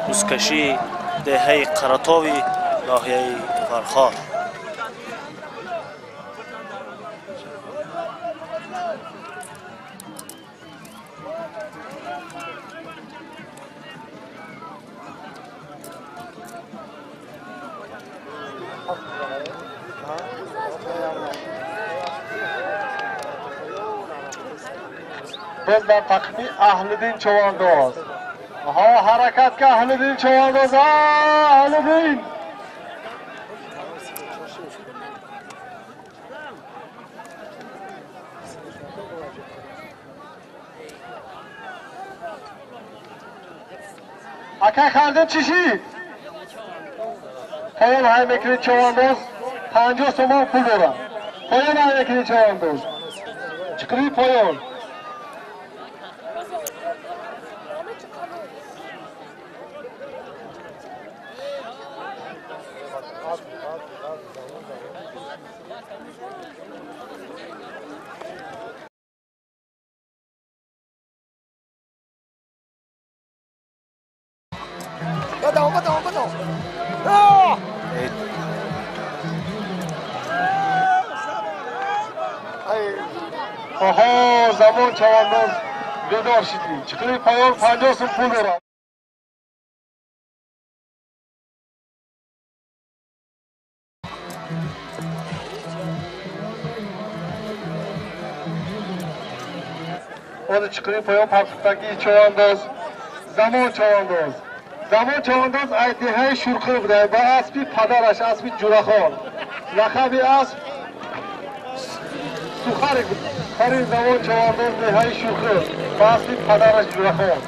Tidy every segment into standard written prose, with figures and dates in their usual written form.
бузкашии деҳаи Қаратови ноҳияи Фархор. Боз дар тақвими Аҳлиддин човандоз. Аҳо, ҳаракат ка Аҳлиддин човандоз, Аҳлиддин. Акай Хардин чӣ шид? Поён ҳай мекунед човандоз, 50 сомон пул дорам. Поён ҳай мекунед човандоз. Чиқири поён. Оҳо, замон чавандоз бедор шидӣ. Чиқири поён 50 сум пул дорам. Ози чиқири поён партуфтагии чавандоз, замон чавандоз. Замон чавандоз аз деҳаи Шурқир буда ба аспи падараш, аспи Ҷурахон. Лақаби асп Сухарик буд. Парин замон чавандоз деҳаи Шурқир ба аспи падараш Ҷурахон.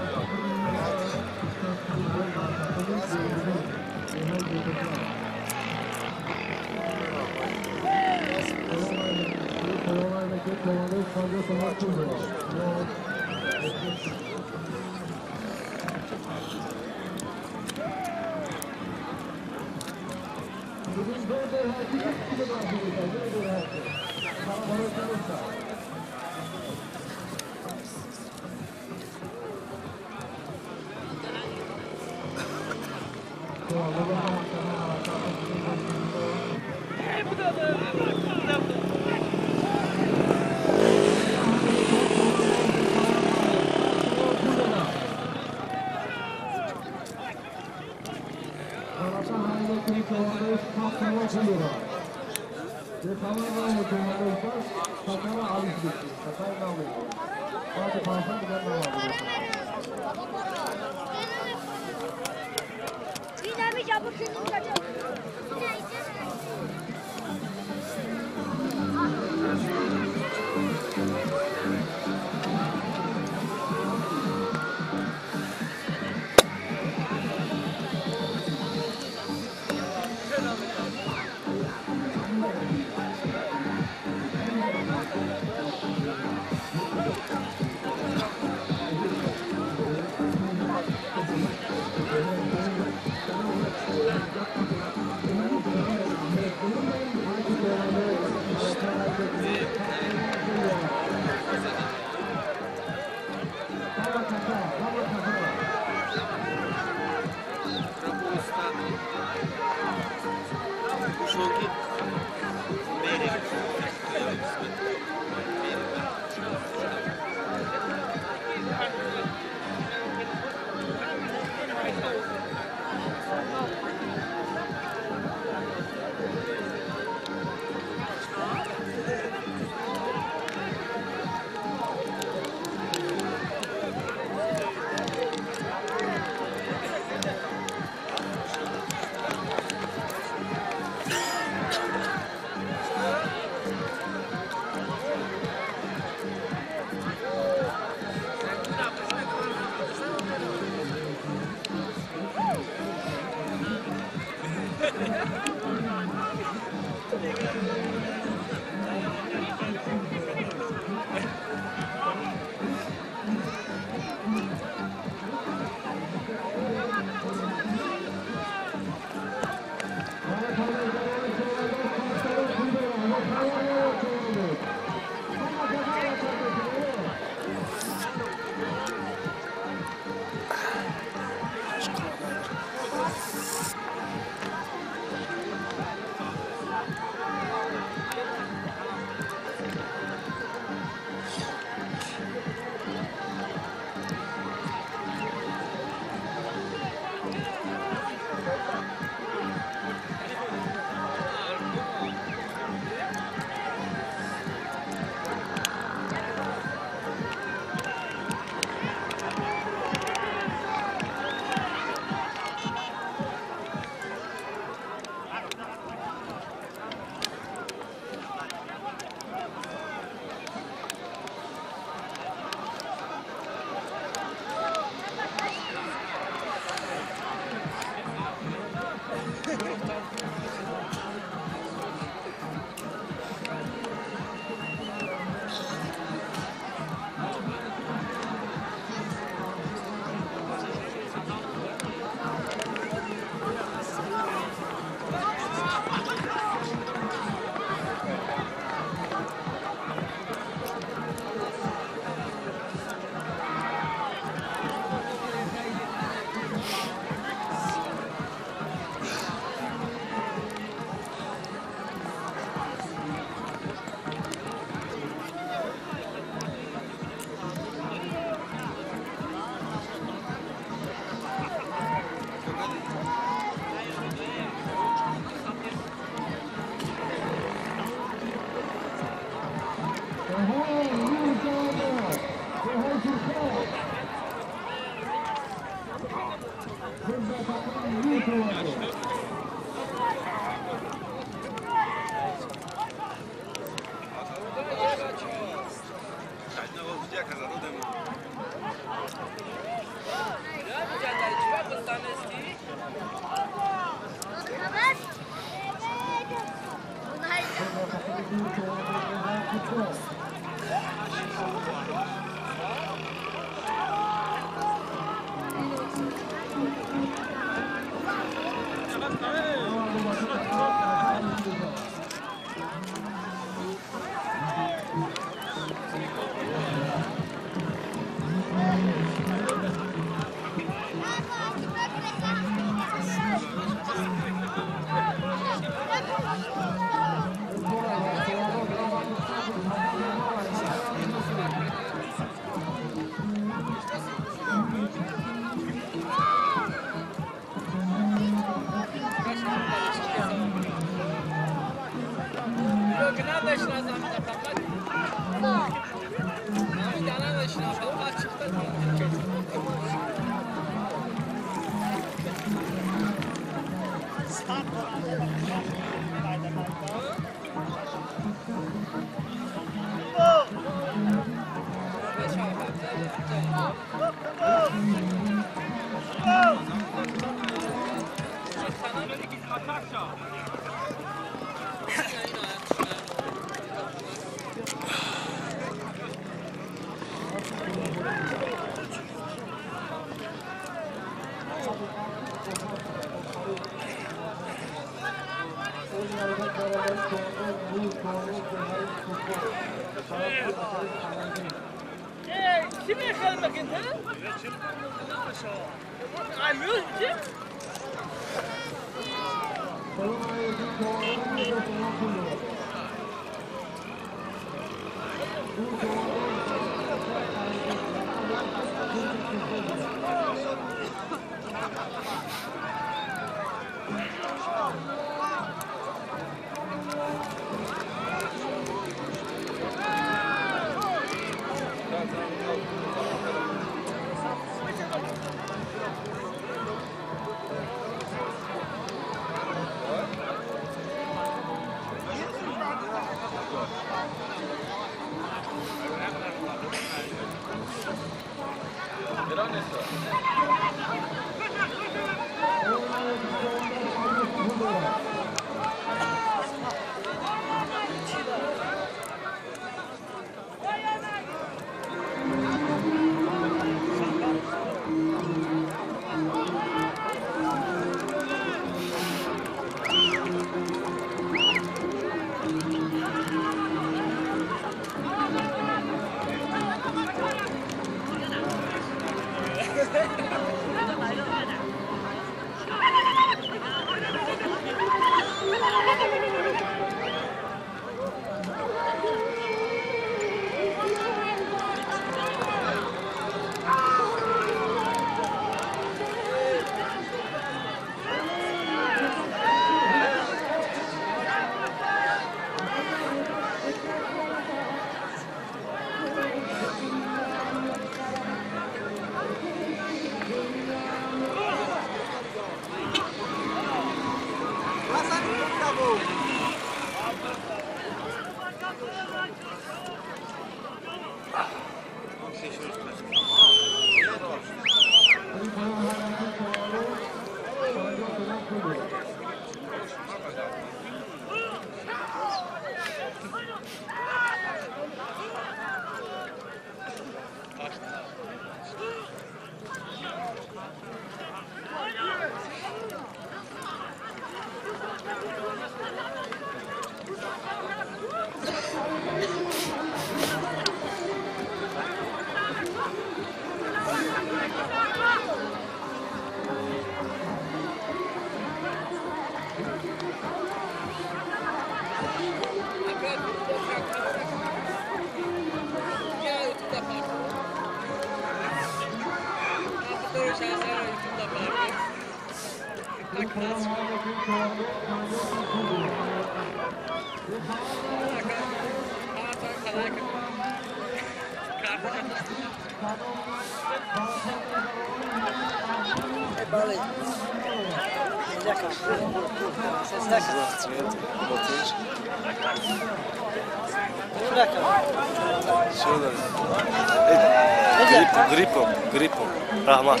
Гриппом, раҳмат.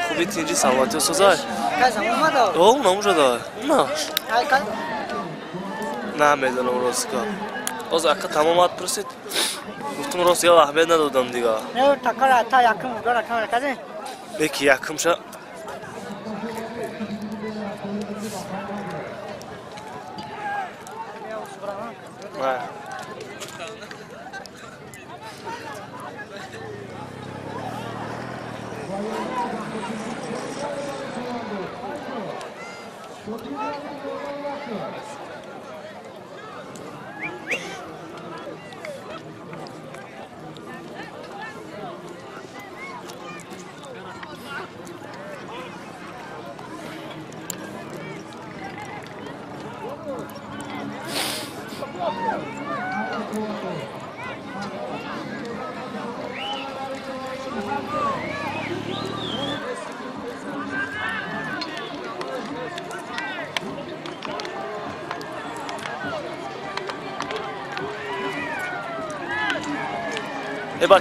Хуби тинҷи саломатиё созай? О, намужада. На. Намедонам ростика. Оз ака тамомат пурсид. Гуфтум рост я аҳмед надодам дига. Беки якумша. Go! Эба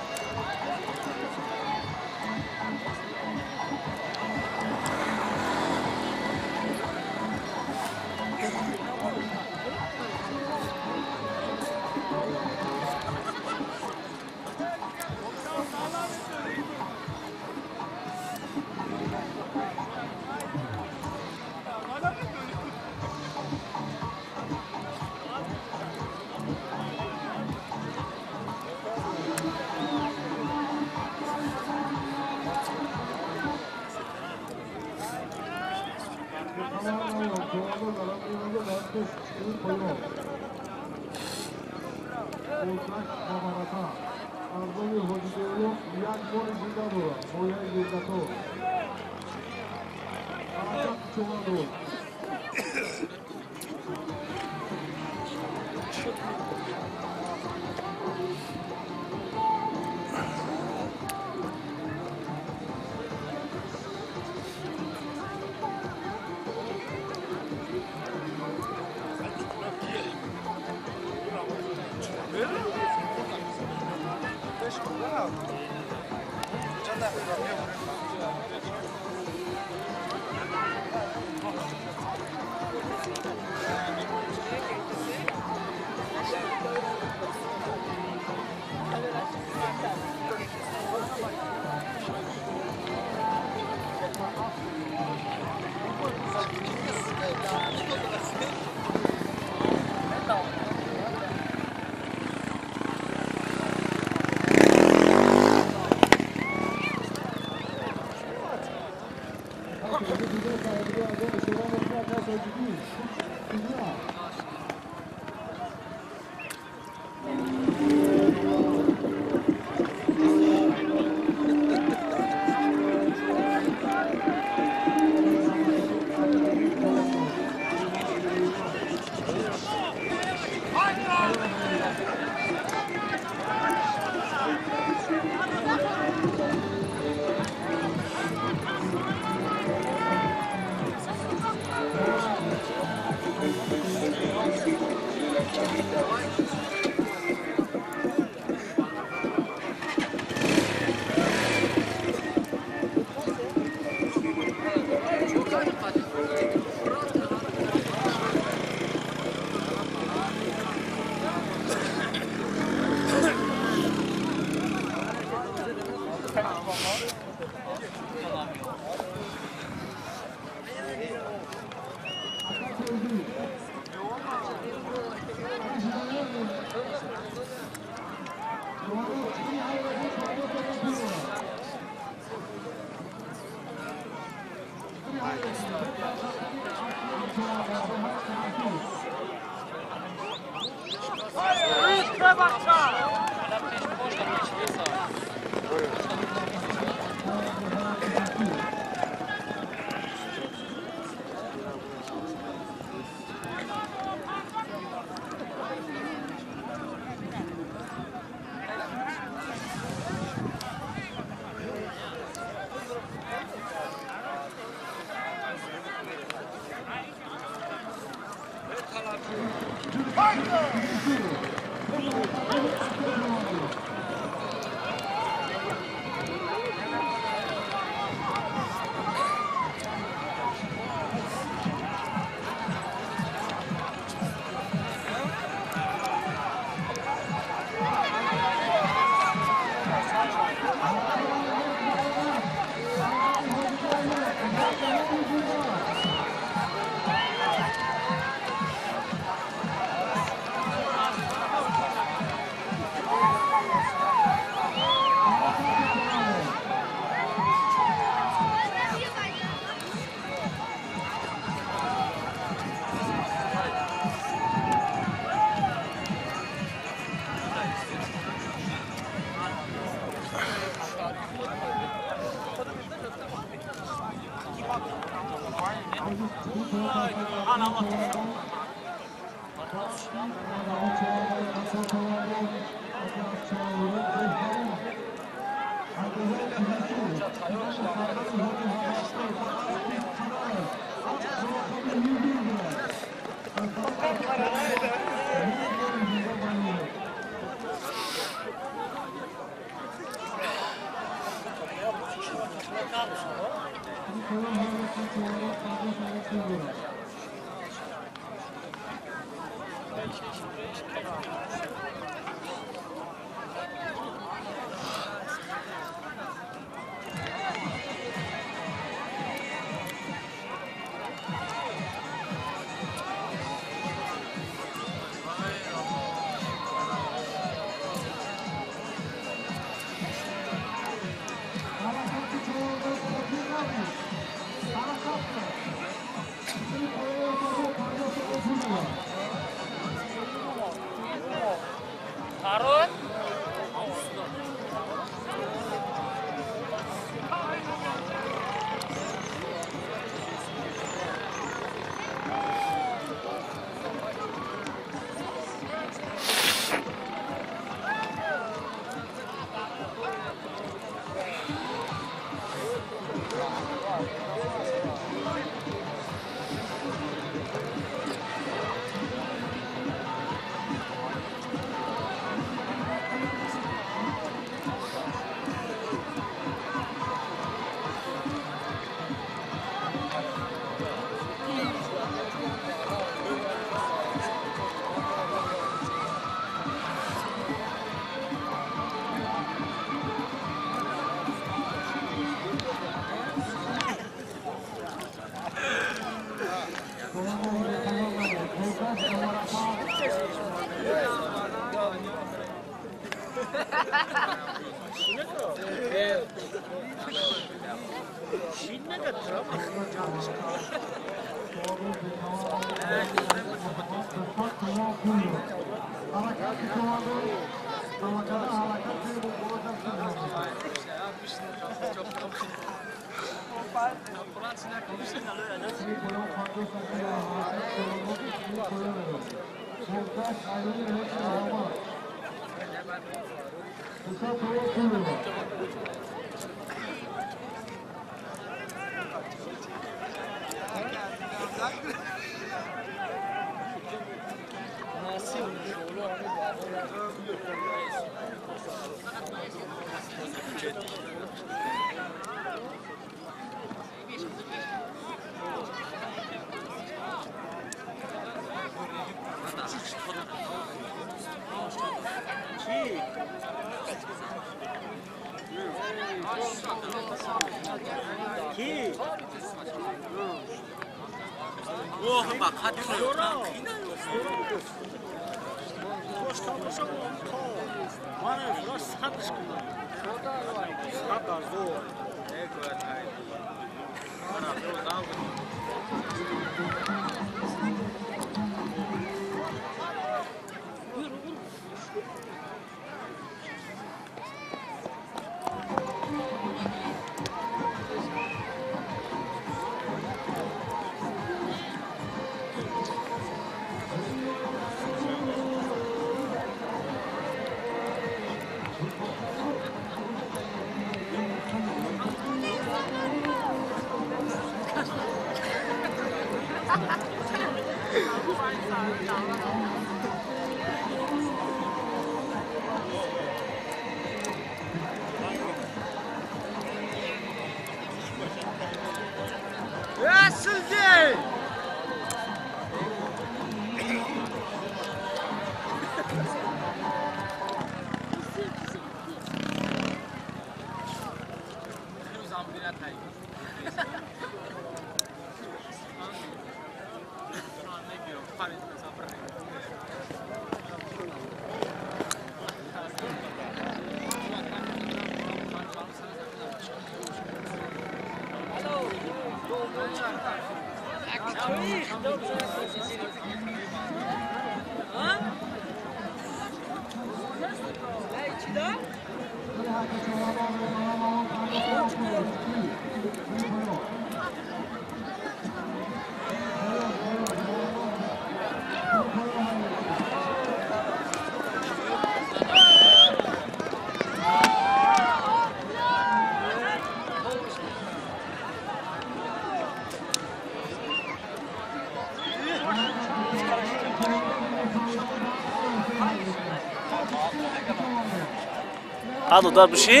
Ҳа, додар бишӣ?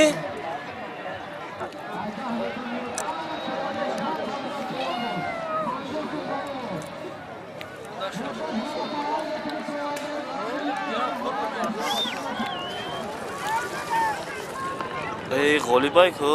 Эй, ғолибай ку?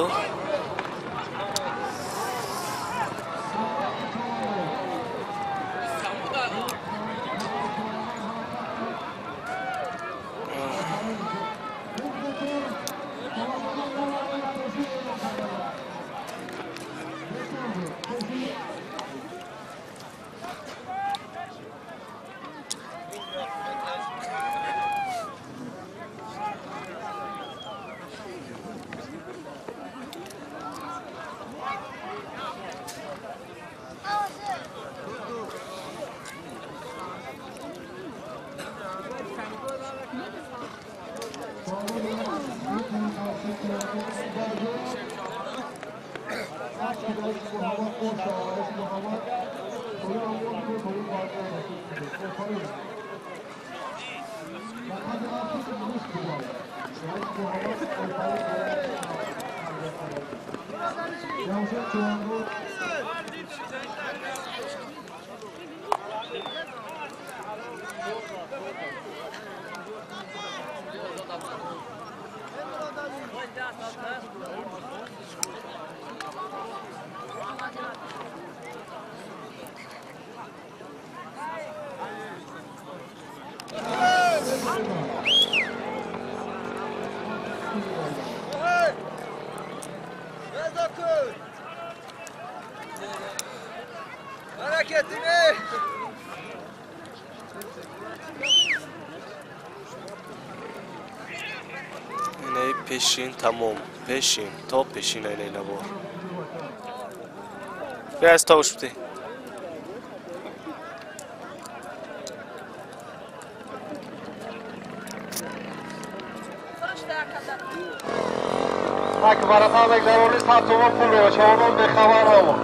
Инаи пешин тамом, пешин, то пешин инаи навор. Биаз тавуш бите. Так варата мегзаронӣ 100 сомон пул дора, чавондоз бехабар намон.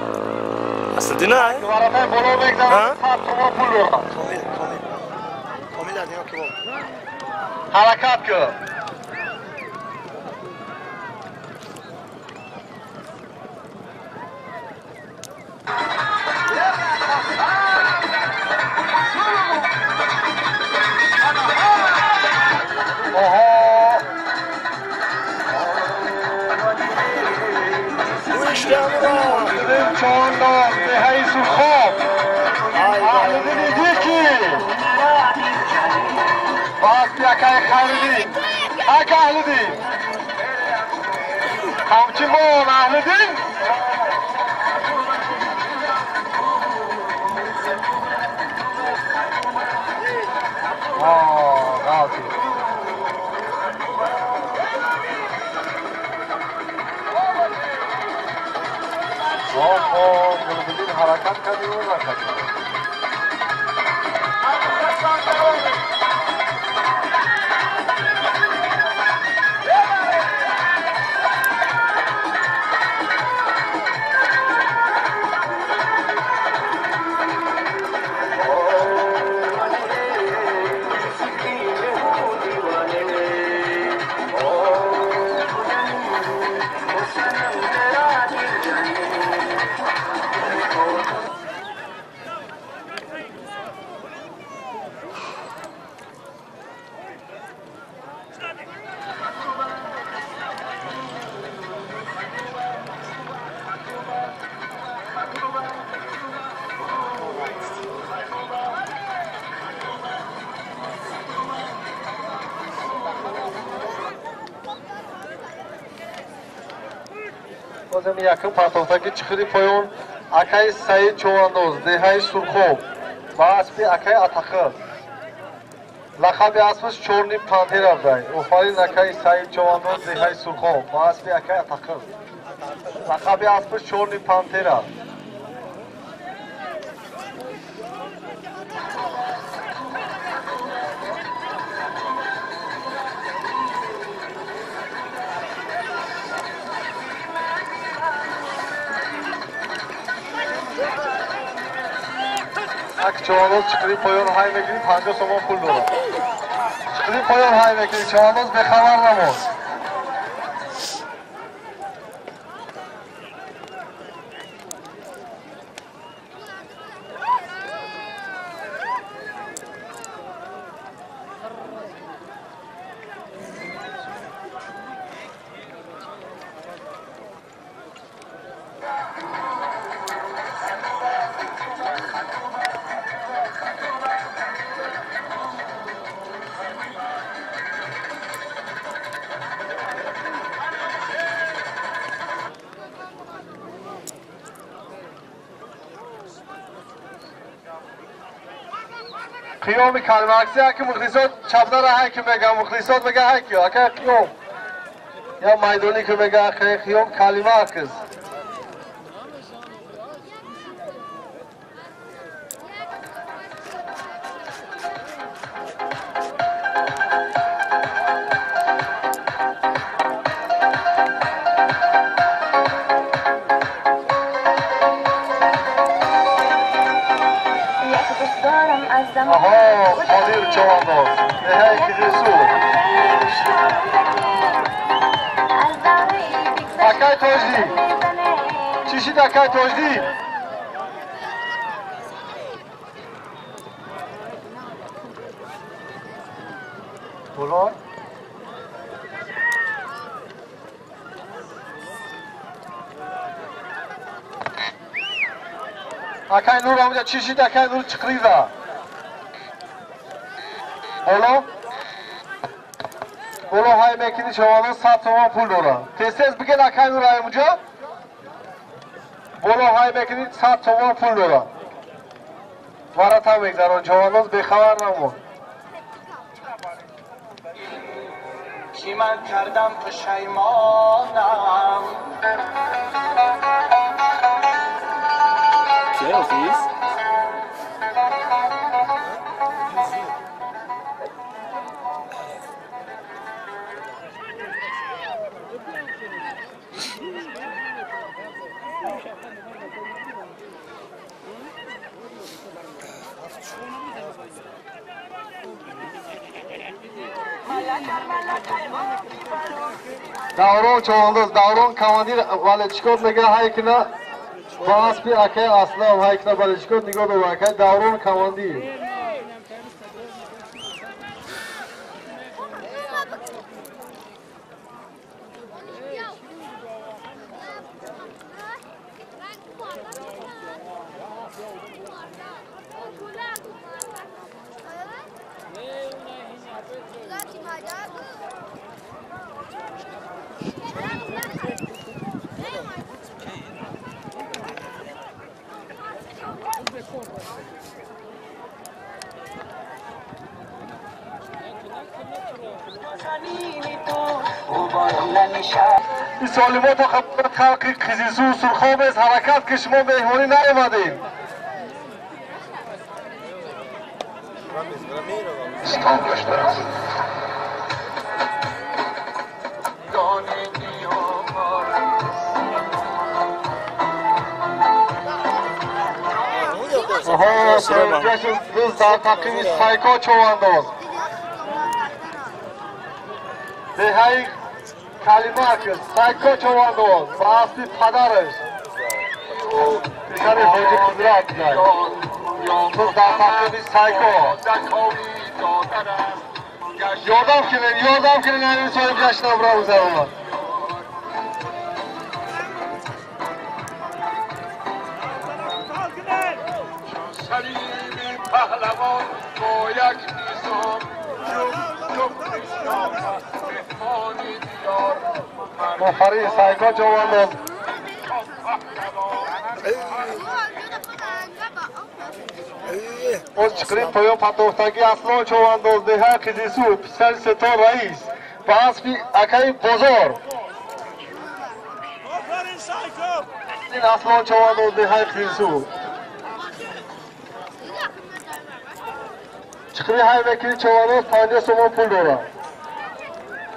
Аслидина? Варатаи боло мегзаронӣ 100 сомон пул дора. Комил, комил. Комил аз ино ки бо. Ҳаракат кун. چهانداز دهه سرخاب اهل دین یکی باز بیاکای خیردین اک اهل دین همچی مون اهل دین آه غالطی آه گلبدین حرکت کردی و نکردی. Бозем якум партофтаки чиқири поён акаи Саид Човандоз, деҳаи Сурхоб ва аспи акаи Атақир. Лақаби аспаш Чорни Пантера будай. Офарин акаи Саид Човандоз, деҳаи Сурхоб ва аспи акаи Атақир. Лақаби аспаш Чорни Пантера. Ак чавандоз чиқири поён ҳай мекунӣ 50 сомон пул дорад. Чиқири поён ҳай мекунӣ, чавандоз бехабар намон. Қиёми калимакси аки мухлисот чапнара ҳай ки мега, мухлисот мега ҳай ки ака қиём. Я майдони ки мега ака қиём калимакс. Аҳо, Қодир Чавандоз, деҳаи Қизилсу. Акай Тоҷдин. Чӣ шид акай Тоҷдин? Боло? Акай Нур амҷа чӣ шид акай Нур чиқриза? Боло? Боло ҳай мекунӣ чавандоз 100 сомон пул дорад. Тез-тез бигед акай Нур аймуҷа. Боло ҳай мекунӣ 100 сомон пул дорад. Варата мегзарон чавандоз бехабар намон. Ки ман кардам пушаймонам. Даврон чавандоз, Даврон командир валечкот мега ҳайкина ба аспи акай Аслам ҳайкина валечкот нигоҳ дор акай Даврон командир. این سالمات خلقی قزیزو سرخاب است حرکت که شما مهمانی نیامدید. آها سرگشت دوست در تقیمی سایکا چوانداز دهایی کلمک سایکا چوانداز با اسب پدرش او پسر حاجی قدرت نه دوست در تقیمی سایکا یادم کنین یادم کنین همین صاحب جشن را گذرانم. سلیم پهلوان با یک نظام آفرین سایکا جوانداز. Оз чиқирим поён патофтагӣ Аслон човандоз деҳаи Қизилсу писари Сетор раис ба аспи акаи Бозор. Ин Аслон човандоз деҳаи Қизилсу. Чиқири ҳай мекунӣ човандоз 50 сомон пул дорад.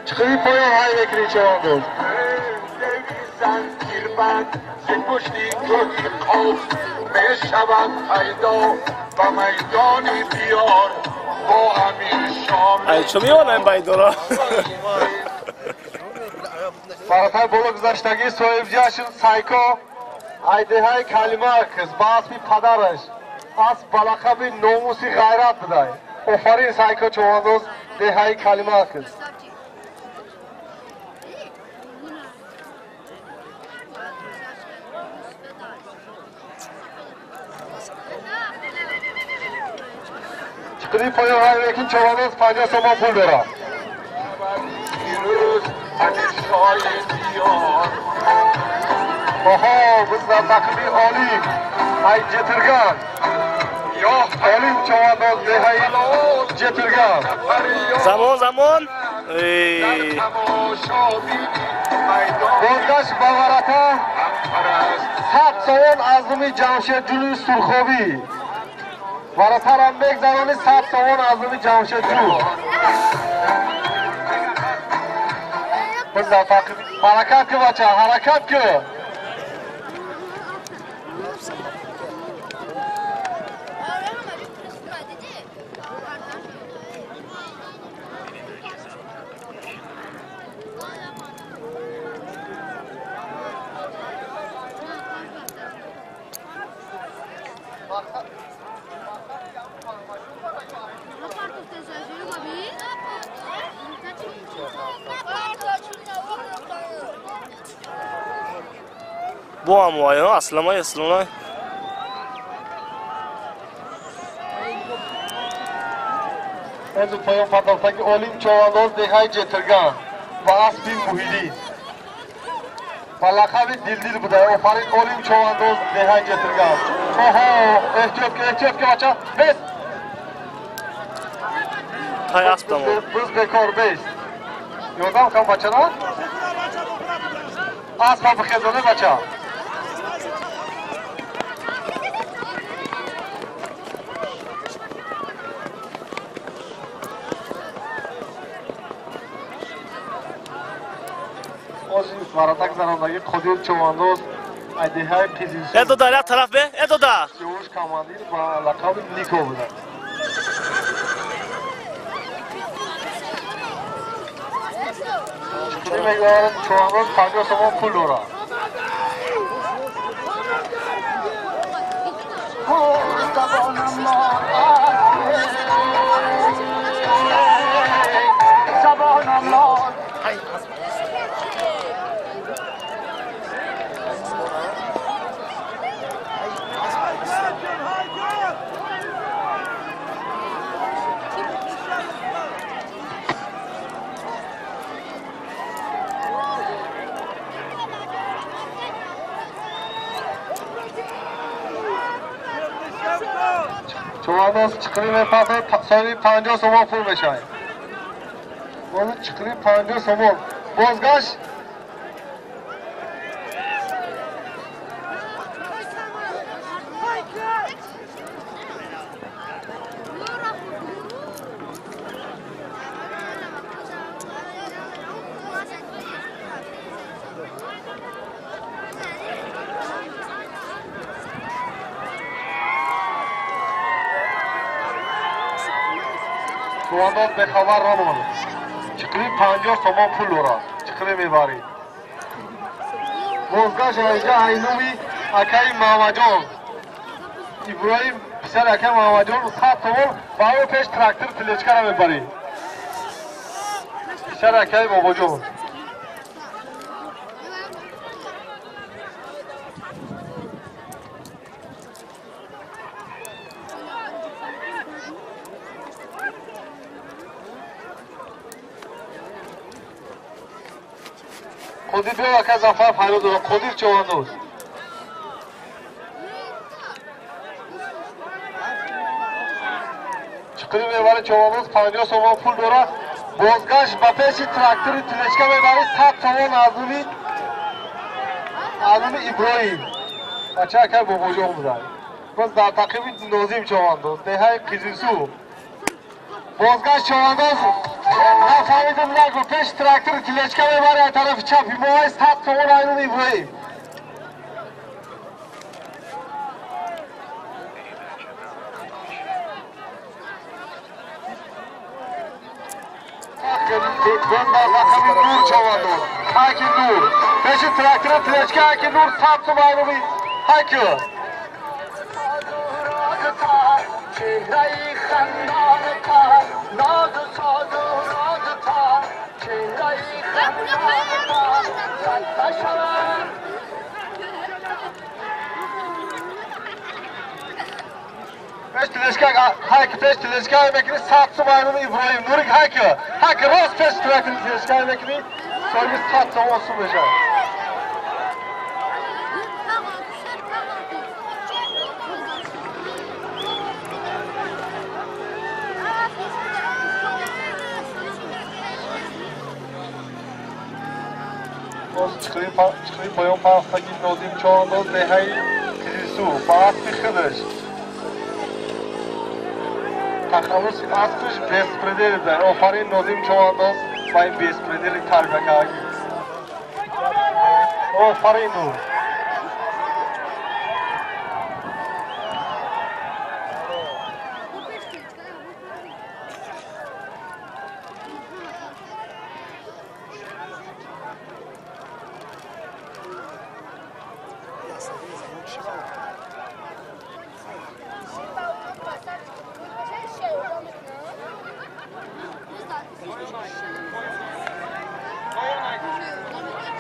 Чиқири поён ҳай мекунӣ човандоз. Ай чо меонам байдора? Баратаи боло гузаштагӣ соҳиб ҷашн Сайко айдеҳаи Калимак ба аспи падараш асп ба лақаби номуси ғайрат будай. Офарин Сайко човандоз деҳаи Калимак. Чиқири поён ҳай мекун човандоз 50 сомон пул дорад. Оҳо биз дар тақиби Олим ай Ҷетирган. Олим човандоз деҳаи Ҷетирган. Замон замон. Бозгашт ба варақа 100 сомон аз номи Ҷамшедҷӯни Сурхобӣ. Варатарам мегзарони 100 сомон аз номи Ҷамшедҷӯ. Биз дар тақиби ҳаракат ку бача, ҳаракат ку. Бо ҳамояно асламай аслонай. Эзу поён пардохтаги Олим човандоз деҳаи Ҷетирган ва аспи Муҳиддин ба лақаби Дилдил буда. Офарин Олим човандоз деҳаи Ҷетирган. Оҳо эҳтиёт ки, эҳтиёт ки бача, бес. Тай асп тамом. Биз бекор бес. Ёрдам кун бачара. Аспа бихезоне бача. Маратак зарондагӣ Қодир Човандоз айдиҳаи Қизилсу. Э дода, як тараф бе, э дода. Сиёвуш командир ба лақаби Нико буданд. Чуқурӣ мегузарад Човандоз 50 сомон пул дорад. Човандоз чиқирӣ мепартояд, соҳиби 50 сомон пул мешавад. Боз чиқирӣ 50 сомон. Бозгашт Човандоз бехабар ромон. Чиқирӣ 50 сомон пул дорад. Чиқирӣ мебарӣ. Бозгашт инҷа айнуми акаи Муҳаммадҷон. Иброҳим писари акаи Муҳаммадҷон 100 сомон ба ӯ пеш трактор телечкара мебарӣ. Писари акаи Бобоҷон. Қодир биё ака Зафар фарёд дорад. Қодир Човандоз. Чиқирӣ мебарад Човандоз 50 сомон пул дорад. Бозгашт ба пеши трактори телечка мебарад 100 сомон аз номи Иброҳим. Бача акаи Бобоҷон буданд. Боз дар тақиби Нозим Човандоз, деҳаи Қизилсу. Бозгашт Човандоз нафаҳмидам нагу пеш трактори телечка мебарад аз тарафи чап ҳимояи 100 сомон аз номи Иброҳим. Боз дар рақами Нур Човандоз, Ҳаки Нур. Пеши трактори телечка Ҳаки Нур 100 сомон аз номи Ҳаки. Пеш телечка Ҳаки пеш телечка мекунӣ 100 сомон аз номи Иброҳим. Нурик Ҳаки. Ҳаки рост пеш трактори телечка мекунӣ соҳиби 100 сомон сум мешавад. Боз чиқирӣ поён пафтаги Нозим Човандоз деҳаи Қизилсу ба аспи худаш. Тахаллуси аспиш беспредел буд. Офарин Нозим Човандоз ба ин беспредели тарбиякардагӣ. Офарин Нур.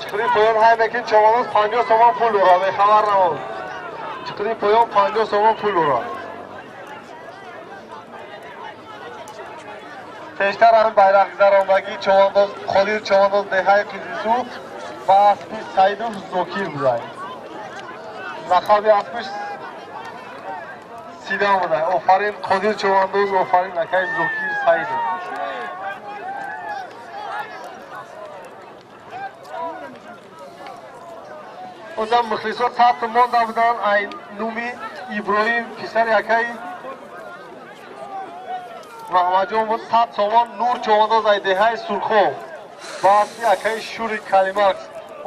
Чиқирӣ поён ҳай мекунӣ Човандоз 50 сомон пул дорад. Бехабар намон. Чиқирӣ поён 50 сомон пул дорад. Пештар ҳам байрақгузарондагӣ Човандоз Қодир Човандоз деҳаи Қизилсу ба аспи Саидов Зокир буданд. Лақаби аспиш Сидам буданд. Офарин Қодир Човандоз, офарин акаи Зокир Саидов. Озам мухлисо 100 сомон дабудан ай нуми Иброҳим писари акаи Маҳмадҷон буд 100 сомон Нур Човандоз ай деҳаи Сурхоб ба аспи акаи Шури Калимакс.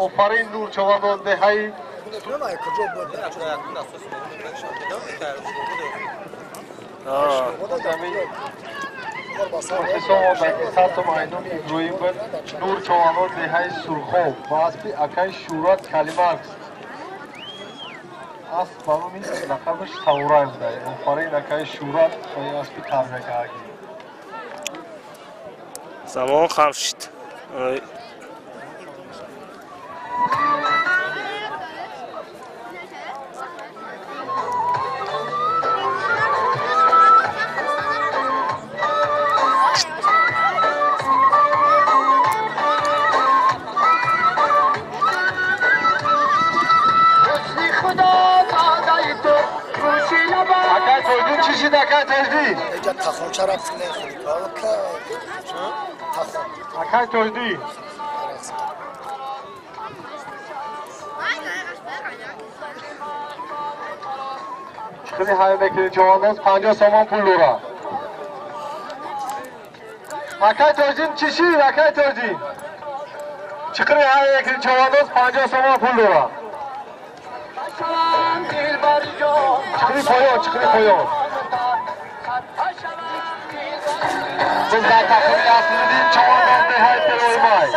Офарин Нур Човандоз деҳаи мухлисо мондаги 100 сомон ай нуми Иброҳим буд Нур Човандоз деҳаи Сурхоб ба аспи акаи Шурат Калимакс. Асп ба номи лақабаш Саврай буда. Офарин акаи Шурат ба ин аспи тарбиякардаги. Замон хам шид. Акай Тоҷдин чӣ шид, акай Тоҷдин? Эҷа тахонча рақс мехӯри. Тахон. Акай Тоҷдин. Чиқири ҳай мекунӣ човандоз 50 сомон пул дорад. Акай Тоҷдин чӣ шид, акай Тоҷдин? Чиқири ҳай мекунӣ човандоз 50 сомон пул дорад. Чиқири поён, чиқири поён. Biz дар тақвими Аслиддин Човандоз деҳаи Сероимай.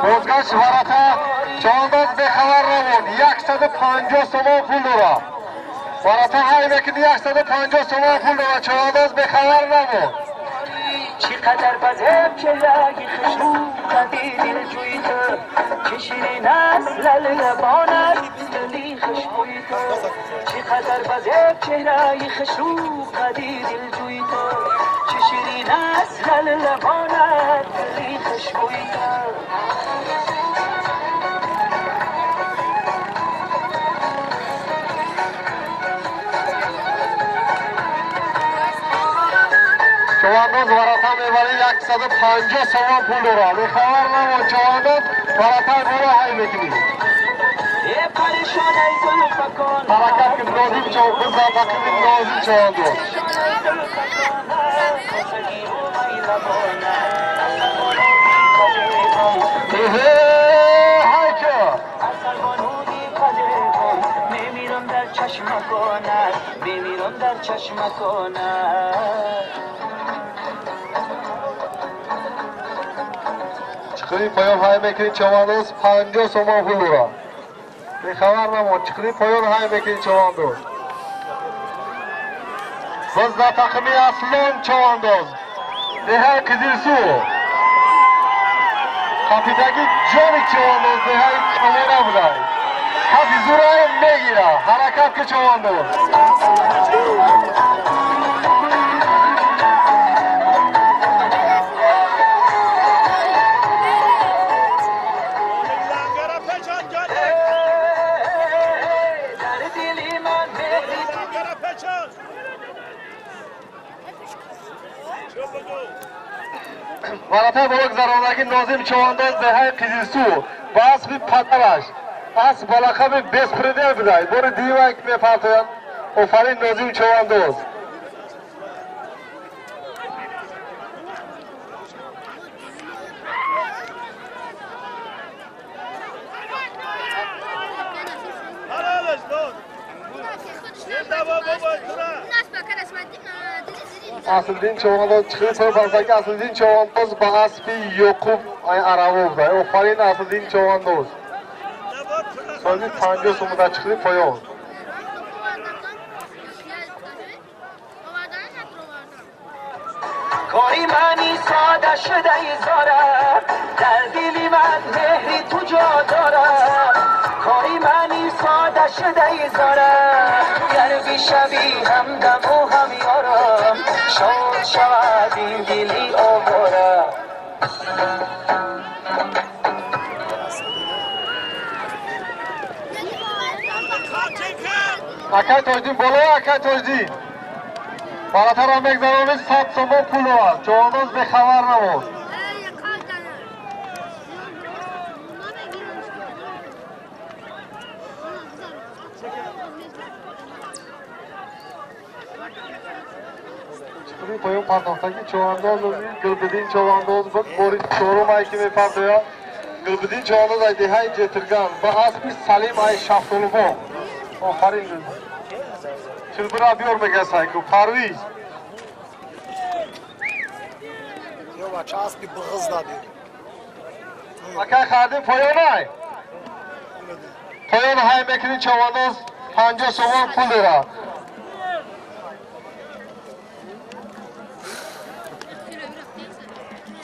Бозгашт варақа Човандоз бехабар равон 150 сомон пул дорад. Варақа ҳай мекунӣ 150 сомон пул дорад. Човандоз бехабар равон. چقدر بزرگ چهره خوشبو قدی دلجوی تو چه شیرین است لبانت دلی خوشبوی تو چقدر بزرگ چهره خوشبو قدی دلجوی تو چه شیرین است لبانت دلی خوشبوی تو. Човандоз варақа мебарӣ 150 сомон пул дорад. Бехабар намон човандоз, варатаи боло ҳай мекунӣ. Ҳаракат кун Нозим Човандоз, дар тақвими Нозим Човандоз. Ҳайчо! Мемирам дар чашмаконат, мемирам дар чашмаконат. Чиқири поён ҳай мекунӣ човандоз 50 сомон пул дорад. Бехабар намон, чиқири поён ҳай мекунӣ човандоз. Боз дар тақвими Аслон Човандоз деҳаи Қизилсу. Қапидаги ҷони човандоз деҳаи Камона будай. Кафи зураро мегира. Ҳаракат ку човандоз. Варатаи боло гузарондагӣ Нозим Човандоз деҳаи Қизилсу ба аспи падараш. Асп ба лақаби Беспредел будай. Бори дуюм мепартояд. Офарин Нозим Човандоз. Аслиддин Човандоз чиқири поён парзаги Аслиддин Човандоз ба аспи Ёқуб аравов будай. Офарин Аслиддин Човандоз. Соҳиби 50 сомон дар чиқири поён. Кори мани сода шудаи зорам, дар дили ман меҳри ту ҷо дорам. Кори мани сода шудаи зорам, гар бишавӣ ҳамдаму ҳамёрам, шод шавад ин дили овора. Акай Тоҷдин боло, акай Тоҷдин. Баратара мегзаронӣ 100 сомон пул дорад. Човандоз бехабар набош. Чиқири поён партофтаги човандоз Гулбиддин човандоз буд. Бори чорум ай ки мепартояд. Гулбиддин човандоз ай деҳаи Ҷетирган ба аспи Салим ай Шафтолубоғ. Офарин Гулбиддин. Чилбира биёр мега сайку. Парвиз. Ё бача аспи бағыз даби. Акай хардин поён ай. Поён ҳай мекунӣ човандоз 50 сомон пул дорад.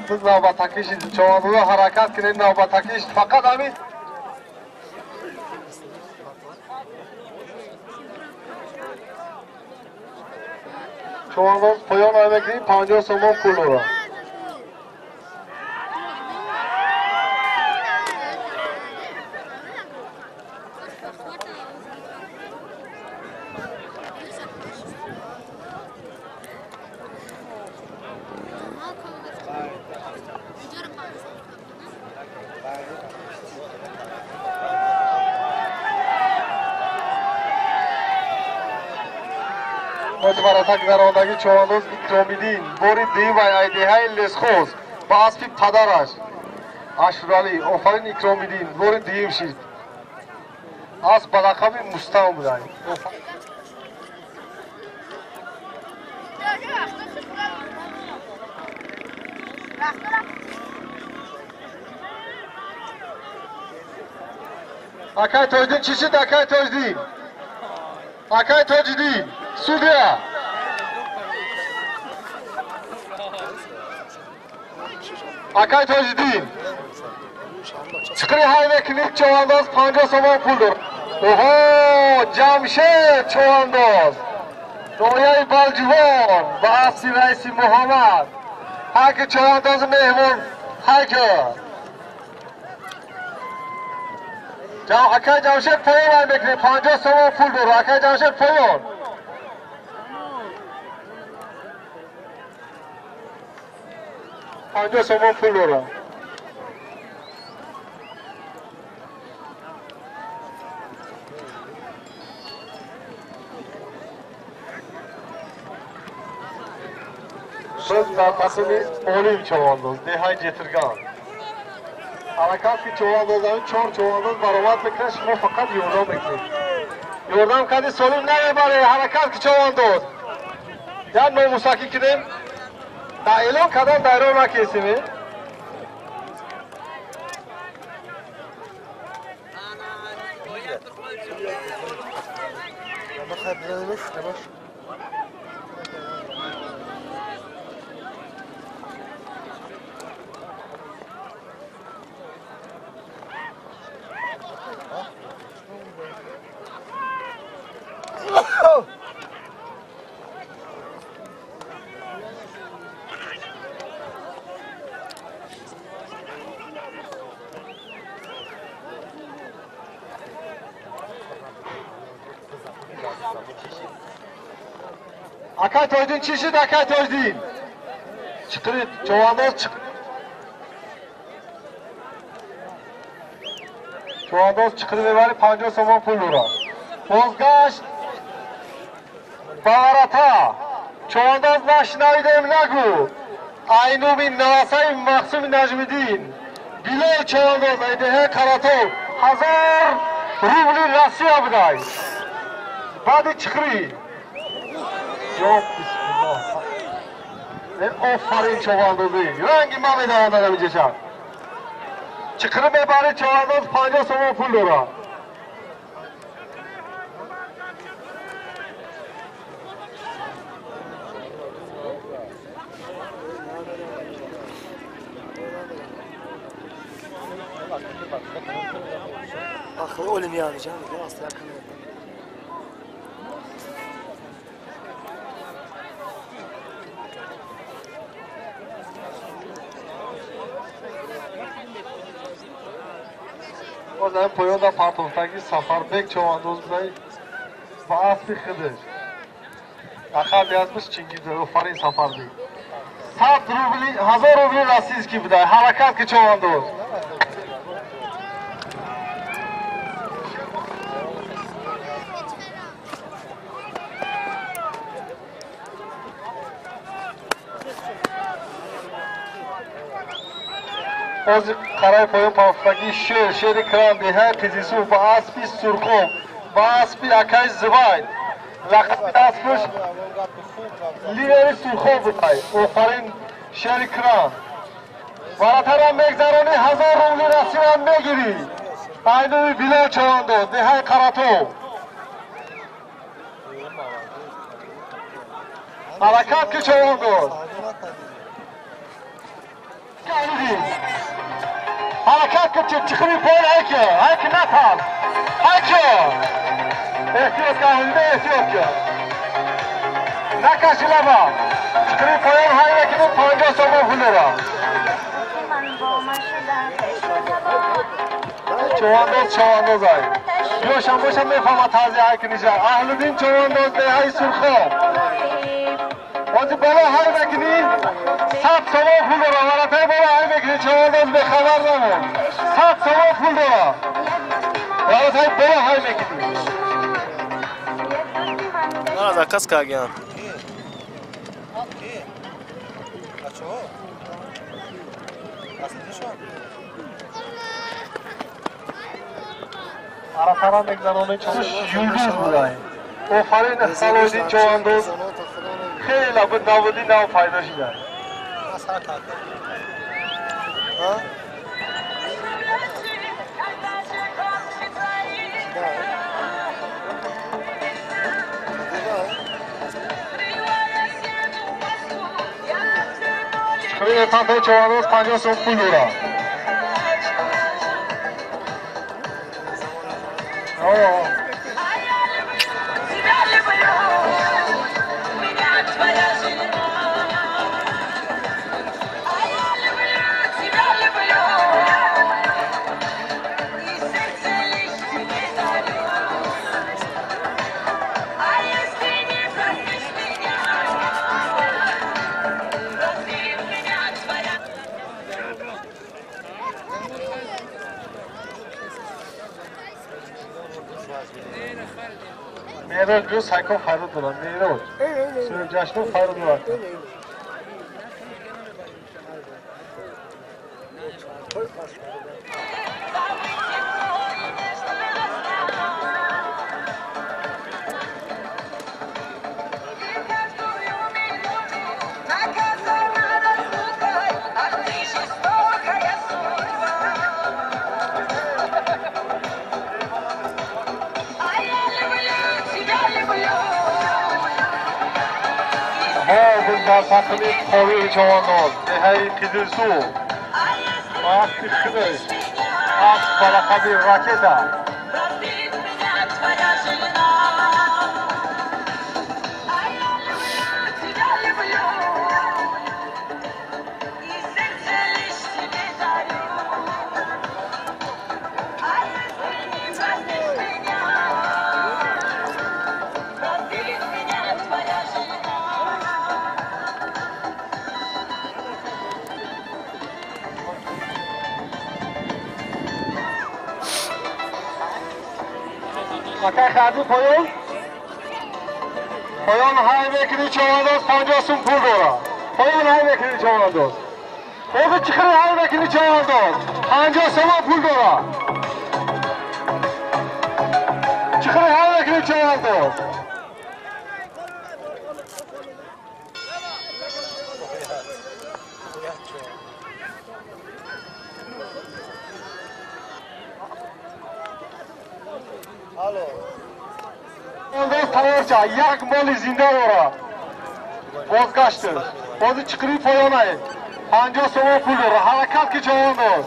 Biz navbatакиш човандоза ҳаракат кунед навбатакиш фақат ҳамин човандоз поён ҳай мекунӣ 50 сомон пул дорад. Баратак дародаги човандоз Икромиддин бори дуюм ай айдеҳаи Лесхоз ба аспи падараш Ашуралӣ. Офарин Икромиддин, бори дуюм шид. Асп ба лақаби Мустам будай. Акай Тоҷиддин чӣ шид? Акай Тоҷиддин, акай Тоҷиддин, судья. Акай Тоҷиддин, чиқири ҳай мекунӣ човандоз 50 сомон пул дорад. Оҳо, Ҷамшед човандоз ноҳияи Балҷувон ба аспи раиси Муҳаммад. Ҳар ки човандози меҳмон ҳай ки. Акай Ҷамшед поён ҳай мекунӣ 50 сомон пул дорад. Акай Ҷамшед поён. 50 сомон пул дорад. Biz дар тасми Олим човандоз деҳаи Ҷетирган. Ҳаракат ки човандоз ҳамин 4 човандоз баромад мекунад, шумо фақат ёрдам мекунед. Ёрдам кардӣ солим намебаред. Ҳаракат ки човандоз. Як номусакӣ кунем. Дар эълон кардан дайрон накесем. Акай Тоҷиддин чӣ шуд? Акай Тоҷиддин, чиқирид човандоз човандоз чиқирӣ мебарӣ 50 сомон пул дорад. Бозгашт ба варата. Човандоз нашнавидем нагӯ. Айнуми навасаи Мақсуми Наҷмиддин Билол човандоз айдеҳаи Қаратов 1000 рубли Россия будай. Баъди чиқирӣ. Ё бисмиллоҳ. Офарин човандозӣ. Ранги ман медавонад ҳаминҷаша. Чиқирӣ мебарӣ човандоз 50 сомон пул дорад. Aklı olim yani canım. Aslı yakın. Бозам поён дар партофтаги Сафарбек човандоз будай ба аспи худаш. Лақаби аспаш Чингиз офарин Сафарбек. 100 рубли, 1000 рубли российский будай. Ҳаракат ки човандоз. Ҳозир қараи поён пафтагии шер, шери кран деҳаи Қизилсув ба аспи Сурхоб, ба аспи акаи Зубайд. Лақаби аспаш ливери Сурхоб будай. Офарин шери кран. Варатарам мегзаронӣ, 1000 рубли Россиям мегирӣ. Айнуи Билол човандоз, деҳаи Қаратов. Ҳаракат ки човандоз. Ҳаракат кун, чиқири поён ҳайки, ҳайки натарс. Ҳайки! Эҳтиёт кун, Аҳлида эҳтиёт кун. Накаши лаба. Чиқири поён ҳай мекунӣ 50 сомон пул дорад. Човандоз човандоз ай. Ёшам бошам мефаҳмад тарзи ҳай куниша. Аҳлиддин човандоз деҳаи Сурхоб. Ҳозир боло ҳай мекунӣ 100 сомон пул дорад. Варатаи боло ҳай мекунӣ човандоз бехабар намон. 100 сомон пул дорад. Варатаи боло ҳай мекунӣ. Мана заказ кардам. Арафара мегзаронӣ юлдуз будай. Офарин Салоҳиддин човандоз. Хеле буд набуди нав пайдо шуда. Чиқири этапаи човандоз 50 сом пул дорад. Мероҷ ҷӯ сайко файрод дорад. Мероҷ. Сӯҷашно файрод дорад. Дар сахни қовии човандоз деҳаи Қизилсув ба аспи худаш, асп ба лақаби ракета. Акай харди поён? Поён ҳай мекунӣ човандоз 50 сум пул дорад. Поён ҳай мекунӣ човандоз. Охи чиқири ҳай мекунӣ човандоз 50 сомон пул дорад. Чиқири ҳай мекунӣ човандоз. Як моли зинда дорад. Бозгашташ. Бози чиқири поёнае. 50 сомон пул дорад. Ҳаракат ки човандоз.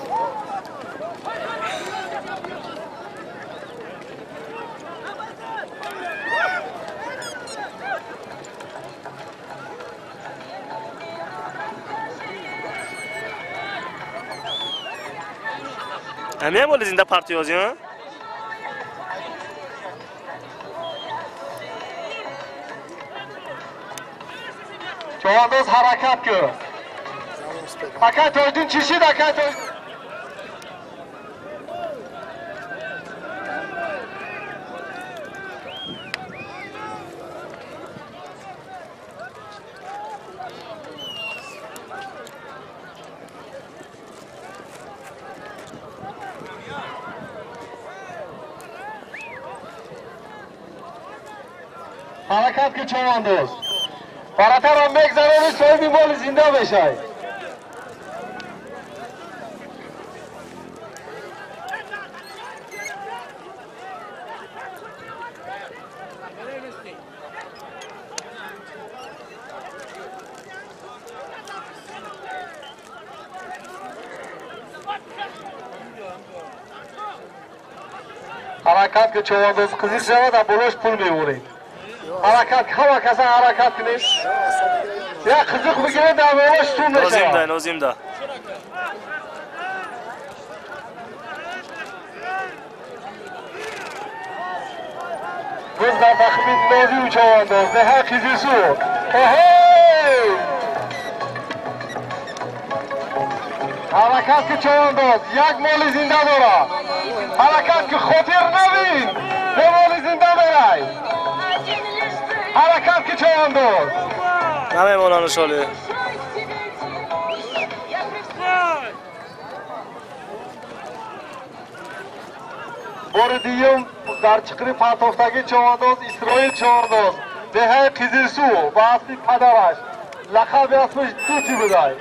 Ҳамин моли зинда партиёзӣ, ҳа? Човандоз ҳаракат кун. Акай Тоҷиддин чӣ шид, акай Тоҷиддин? Ҳаракат кун човандоз. Баратарам мегзарони соҳиби моли зинда мешавӣ. Ҳаракат кун човандоз, қизиқ шавад, а болош пул меворем. Ҳаракат, ҳама каса ҳаракат кунем. Як қизиқ бигирем, дар болош сум мешавад. Нозимда, нозимда. Боз дар тахмин Нозиму човандоз, деҳаи Қизилсу. Эҳей! Ҳаракат ки човандоз, як моли зинда дорад. Ҳаракат ки хотир набин, бе моли зинда мерай. Ҳаракат ки човандоз. Намемонанд шоле. Бори дуюм дар чиқири партофтагии човандоз Исроил човандоз, деҳаи Қизилсу ба аспи падараш, лақаби аспаш Дути будай.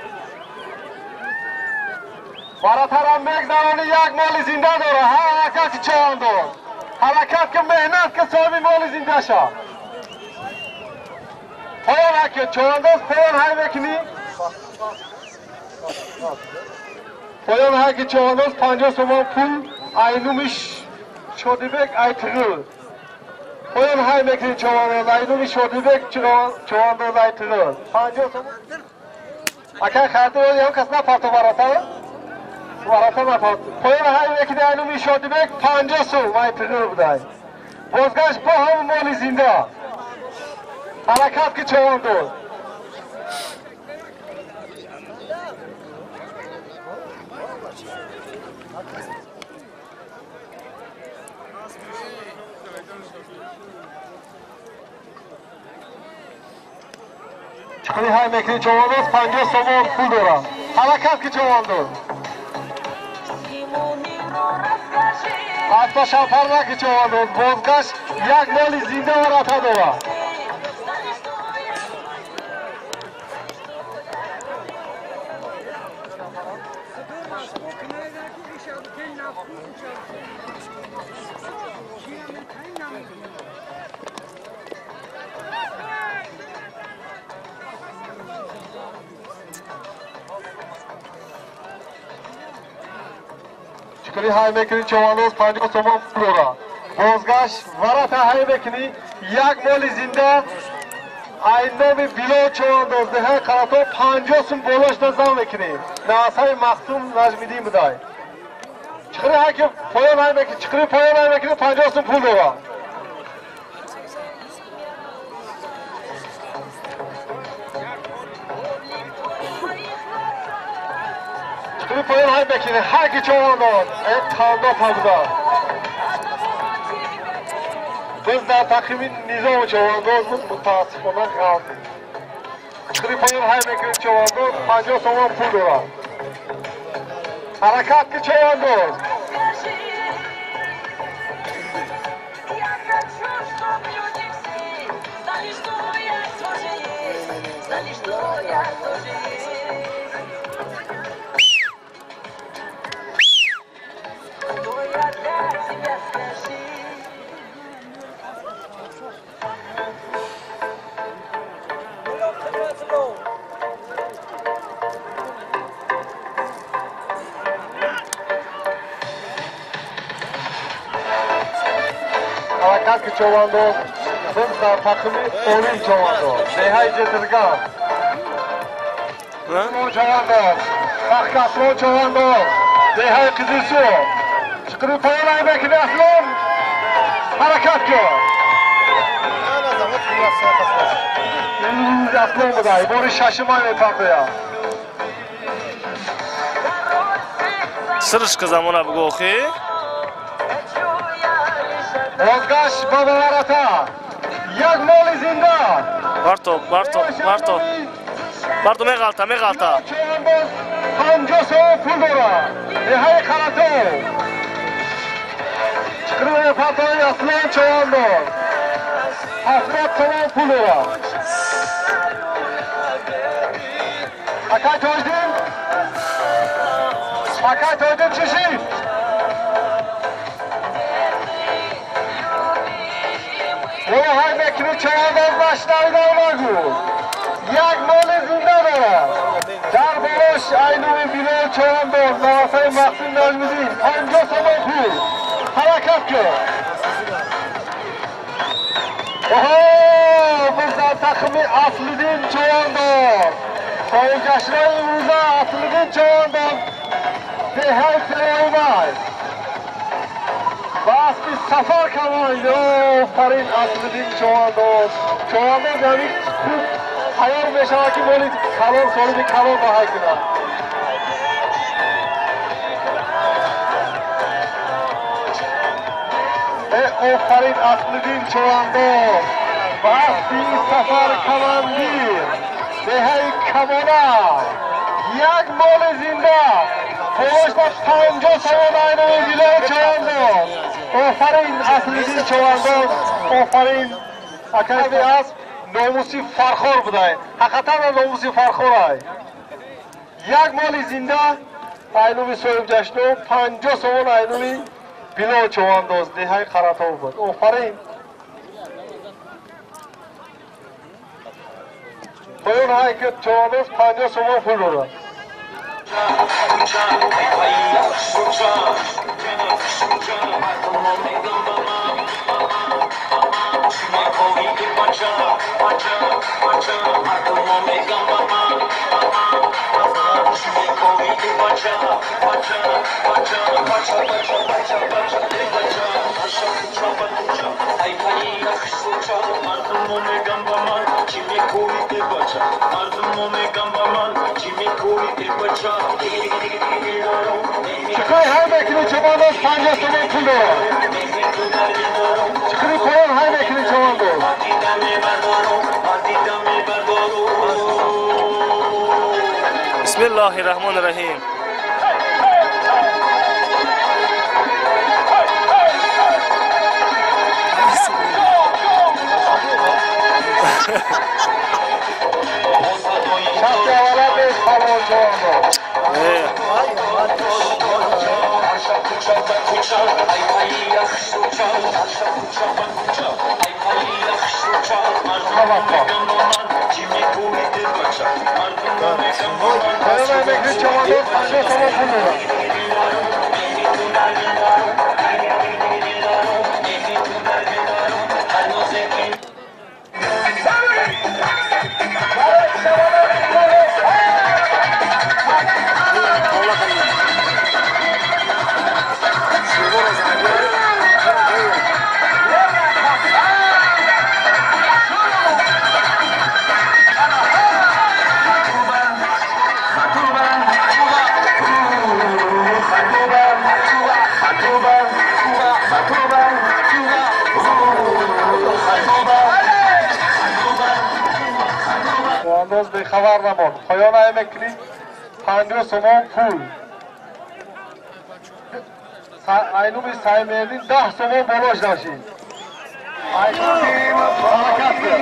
Баратарам мегзарони, як моли зинда дора. Ҳаракат ки човандоз, ҳаракат ки, меҳнат ки, соҳиби моли зинда шав. Поён ҳаки човандоз, поён ҳай мекунӣ? Поён ҳаки човандоз 50 сомон пул айнуми Шодибек Айтғул. Поён ҳай мекунӣ човандоз, айнуми Шодибек човандоз Айтғул. 50 сомон. Акай хардӣ ям кас напарто барата? Барата напарто. Поён ҳай мекунӣ айнуми Шодибек 50 сом Айтғул будай. Бозгашт бо ҳамон моли зинда. Ҳаракат ки човандоз. Чиқири ҳай мекунӣ човандоз, 50 сомон пул дорад. Ҳаракат ки човандоз. Аспа шафар наки човандоз, бозгашт як моли зинда варата дорад. Чиқири ҳай мекунӣ човандоз, 50 сомон пул дорад. Бозгашт варата ҳай мекунӣ, як моли зинда айноми Билол човандоз, деҳаи Қаратоб 50 сум болошда зам мекунӣ. Навасаи Махсум Наҷмиддин будай. Чиқири ҳай ки поён ҳай мекунӣ, чиқири поён ҳай мекунӣ, 50 сум пул дорад. Чиқири поён ҳай мекунӣ, ҳар ки човандоз, танда табуда. Боз дар тақвими низому човандоз буд, мутаассифона ғалт. Чиқири поён ҳай мекунӣ човандоз, 50 сомон пул дорад. Ҳаракат ки човандоз. Ҳаракат ки човандоз, боз дар тақвими Олим човандоз, деҳаи Ҷетирган. Човандоз, Пахкаслон човандоз, деҳаи Қизилсу. Чиқири поён ҳай мекунӣ Аслон, ҳаракат кун. Пирӯзи Аслон будай, бори шашумай мепартояд. Сиришка замона бугӯ охи. Бозгашт ба баварата. Як моли зинда. Барто, барто, барто. Барто меғалта, меғалта. Човандоз 50 сомон пул дорад. Деҳаи Қаратов. Чиқири мепартояд Аслон Човандоз. 70 сомон пул дорад. Акай Тоҷиддин? Акай Тоҷиддин чӣ шид? Боя ҳай мекунӣ човандоз нашнавида нагӯ. Як моли зинда дорад. Дар болош айнуми Билол Човандоз, навасаи Маҳсин Наҷмиддин, 50 сомон пул. Ҳаракат кун. Оҳо, biz дар тақими Аслиддин Човандоз. Соҳибҷашнои имрӯза Аслиддин Човандоз деҳаи Пироимай. Ба аспи Сафар камонд. Офарин Аслиддин Човандоз. Човандоз яъне хуб тайёр мешавад ки моли калон соҳиби калон баҳай кунад. Офарин Аслиддин Човандоз. Ба аспи Сафар камандир. Деҳаи Камона. Як моли зинда. Болошда 50 сомон айноми Билол Човандоз. Офарин Аслиддин Човандоз. Офарин акаи асп номуси Фархор будай. Ҳақиқатан номуси Фархорай. Як моли зинда айнуми соҳибҷашно 50 сомон айнуми Билол Човандоз деҳаи Қаратов буд. Офарин. Поён ҳай ки Човандоз 50 сомон пул дорад. Чиқири ҳай мекунӣ Човандоз 50 сомон пул дорад. Чиқири поён ҳай мекунӣ Човандоз. Бисмиллоҳи раҳмони раҳим. Шахси аввала беш палвон Човандоз. Поён ҳай мекунӣ Човандоз 50 сомон пул дорад. Човандоз бехабар намонд. Поён ҳай мекунӣ 50 сомон пул. Айнуми Саймердин 10 сомон болош дошид. Ҳаракат кун.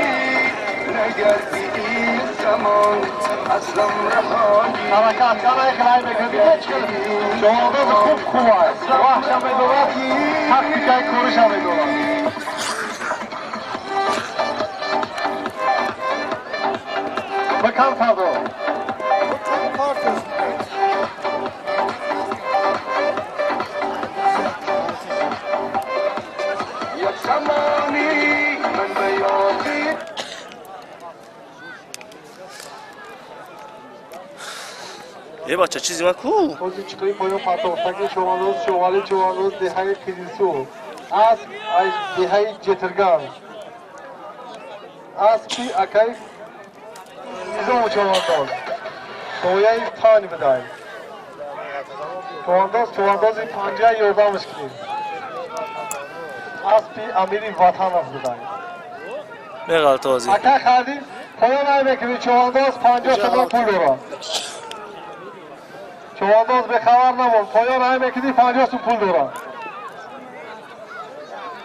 Ҳаракат кун, ай хелай мекунӣ. Човандоз хуб хуб аст. Ваҳша медорад, тактикаи кориша медорад. Бакам садо. Е бача, чизи ма ку? Ҳозир чиқири поён партофтаги Човандоз, Шовали Човандоз деҳаи Қизилсу. Асп аз деҳаи Ҷетирган. Аспи акай Низом човандоз. Сояи панҷ бидай. Човандоз човандози панҷа ёрдамш кунед. Аспи Амири Ватанов бидай. Меғалта озӣ. Ака хардӣ поён ай мекунӣ човандоз 50 сомон пул дорад. Човандоз бехабар намон. Поён ай мекунӣ 50 сом пул дорад.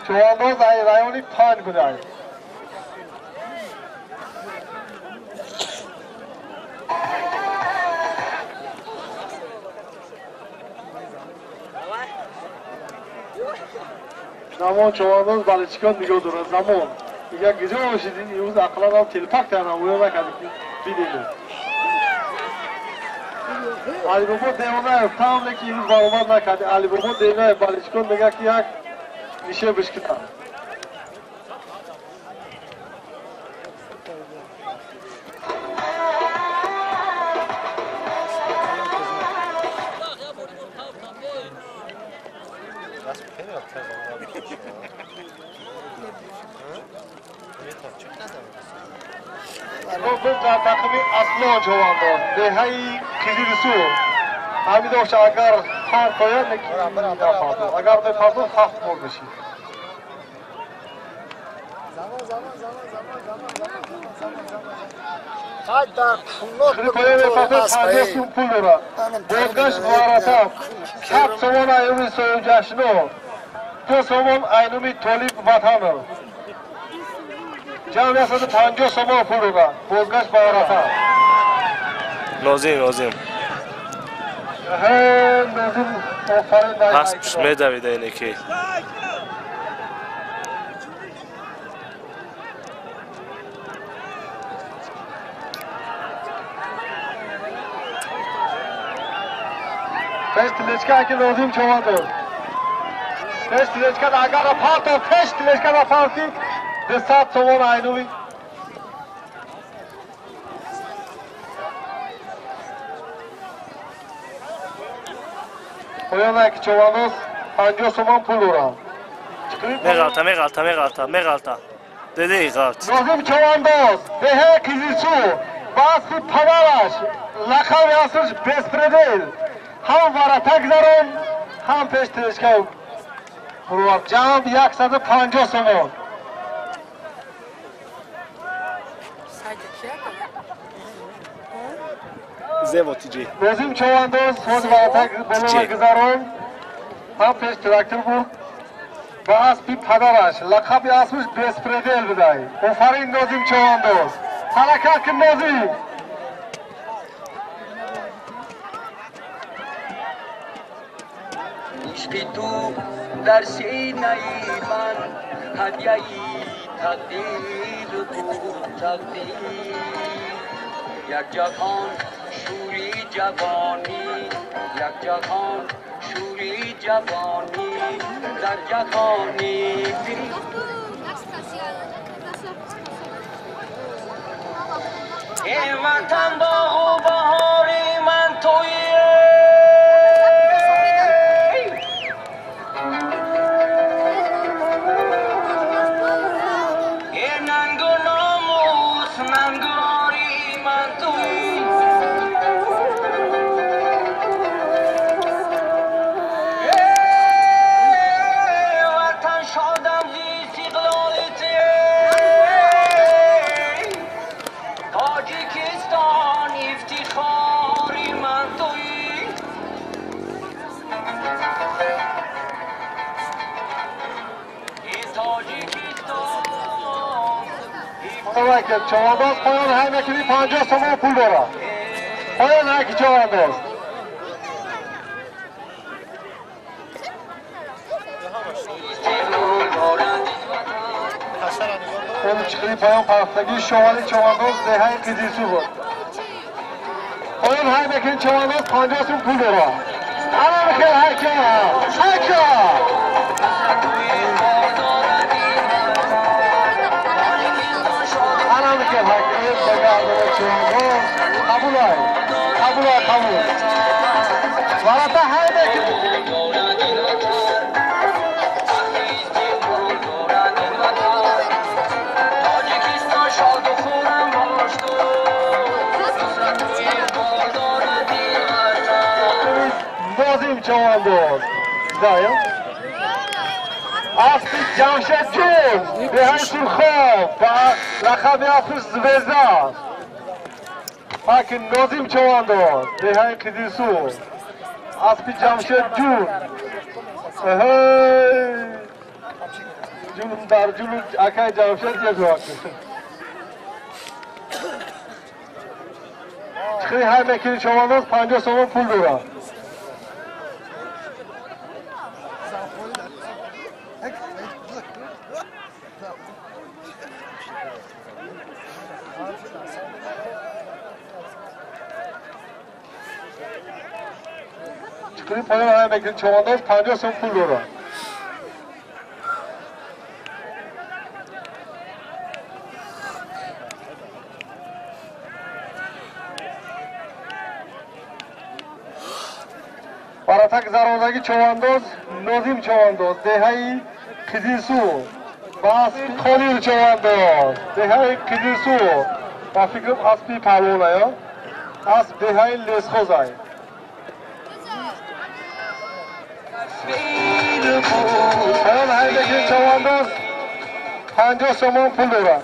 Човандоз ай райони панҷ бидай. Замон човандоз баличкон нигоҳ дорад. Замон. Дигар гиҷо бошед ин имрӯз ақлан ҳам телпак тарнамоё накард бидем. Алибобо Девонаев тамле ки имрӯз баромад накард. Алибобо Девонаев баличкон мегӯяд ки як нише бишкина. Дар тақими Аслон човандоз деҳаи Қизилсу ҳамин доша агар партояд напартод, агар мепартод ҳафт бор мешид. Мепартод 50 сум пул дорад. Бозгашт муаратаб 100 сомон айнуми соҳибҷашно, 2 сомон айнуми Толиб Ватанов. Ҷамъ 150 сомон пул дорад. Бозгашт ба Арафа. Нозим, Нозим. Нозим офарин. Аспш медавида ине ки. Пеш тилечка ки Нозим човандоз. Пеш тилечка агар партов, пеш тилечка партид 200 сомон айнуми. Поён ки човандоз 50 сомон пул дорад. Меғалта, меғалта, меғалта, меғалта. Деди ғалт. Нозим човандоз, деҳаи Қизилсу, ба аспи падараш, лақаби аспаш Беспредел. Ҳам варата гузарон, ҳам пеш тилечка бурвард. Ҷамъ 150 сомон. Зево тиҷи. Нозим човандоз ҳози варатак болона гузарон, ҳам пеш трактор бурд ба аспи падараш, лақаби аспаш Беспредел бидай. Офарин Нозим човандоз. Ҳаракат кун Нозим. Ишқи ту дар синаи ман ҳадияи тақдир буд, тақдир. Як ҷаҳон шӯри ҷавонӣ, як ҷаҳон шӯри ҷавонӣ дар ҷаҳони. Эй ватан, боғу баҳори ман туӣ. Эй нангу номус, нангу ори ман туӣ. Эй ватан, шодам зи истиқлоли ту. Тоҷикистон ифтихори ман туӣ. Эй Тоҷикистон. Човандоз поён ҳай мекунӣ 50 сомон пул дорад. Поён ҳай ки човандоз. Чиқили поён парафтагии Шовали човандоз деҳаи Қизилсу буд. Поён ҳай мекунӣ човандоз 50 сум пул дорад. Ана михел ҳайка! Ҳайка! Ана михел ҳайка! Човандоз қабул ай! Қабул ай, қабул! Варата ҳай мекунӣ! Тоҷикистон шоду хуррам бош ту. чавандоз. Да, аспи Ҷамшед ҷун, деҳаи Сурхоб, ба лақаби аспи Звезда. Ҳаки Нозим чавандоз, деҳаи Қизилсу. Аспи Ҷамшед ҷун. Ҷун дар ҷуну акай Ҷамшед як вақт. Чиқири ҳар мекини чавандоз 50 сомон пул дорад. Чиқири поён ҳар мекини чавандоз 50 сомон пул дорад. Баратак зарондагӣ чавандоз Нозим чавандоз, деҳаи Қизилсу. Ба аспи Қодир чавандоз, деҳаи Қизилсу. Ба фикрам аспи палвона ё асп деҳаи Лесхозай. Поён ҳар мекини чавандоз 50 сомон пул дорад.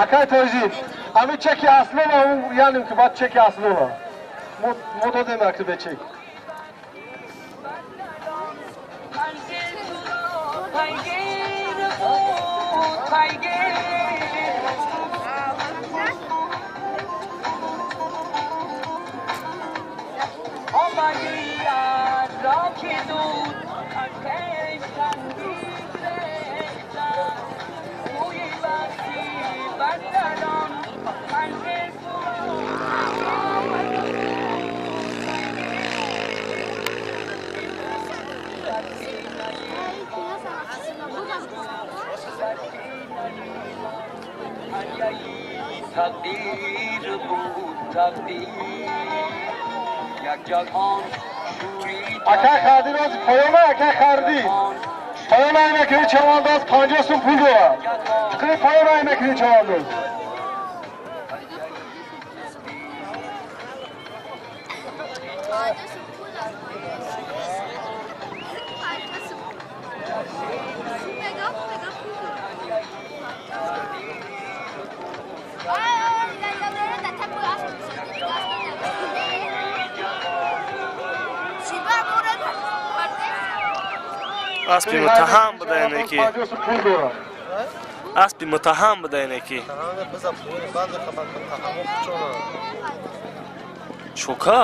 Акай Тоҷид, ҳамин чеки аслона, яъне ки баъд чеки аслона. Мо додем акли бе чек. تقدیر بود تقدیر یک جهان شوری. اکای خردی راز پایانه، اکای خردی پایان های مکنی چوانداز 50 سوم پول دارد. چقدر پایان های مکنی چوانداز. Аспи муттаҳам буда ине ки. Аспи муттаҳам буда ине ки. Чока?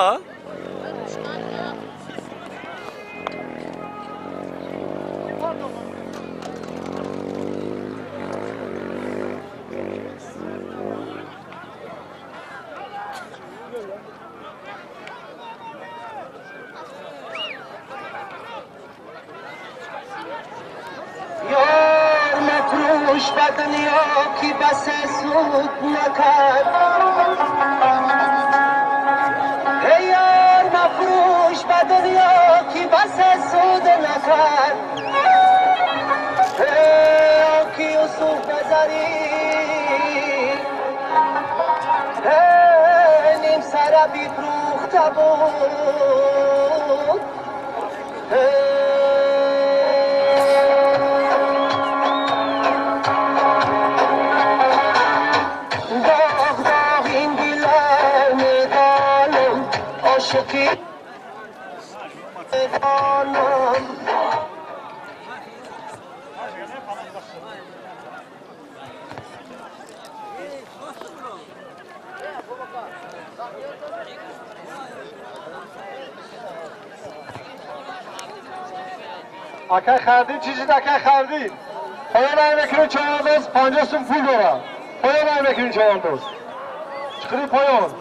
دنیا کی بس سود نکرد، ای یار مفروش به دنیا کی بس سود نکرد، ای کی یوسف نظری ای نیم سره بفروخته بود. عاشقی دانم. اکای خردین چی شد اکای خردین؟ پایان ای میکنیم چهاردوز 50 سوم پول دارم. پایان ای میکنیم چهاردوز. چقدر پایان؟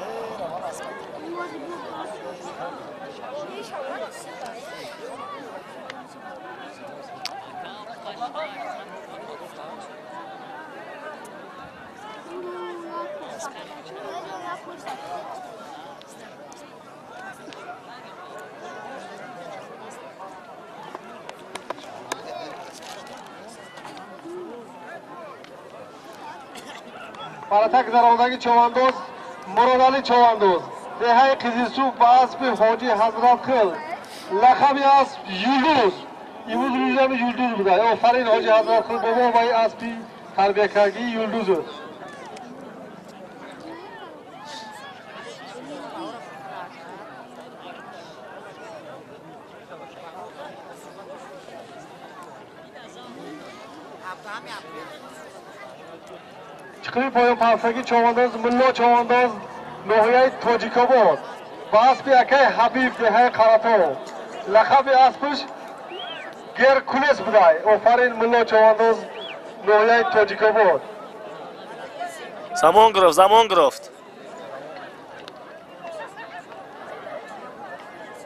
Баратак даромадаги човандоз Муродали човандоз деҳаи Қизилсув ба аспи ҳоҷи Ҳазратқил лақаби асп Юлдуз. Имрӯз рӯзами Юлдуз буда. Офарин ҳоҷи Ҳазратқил бобо ва аспи тарбиякардагии Юлдуз. Чиқири поён парсаги човандоз Мулло човандоз ноҳияи Тоҷикобод ба аспи акаи Ҳабиб деҳаи Қаратов лақаби аспаш Геркулес будай. Офарин Мулло човандоз ноҳияи Тоҷикобод. Замон гирифт, замон гирифт.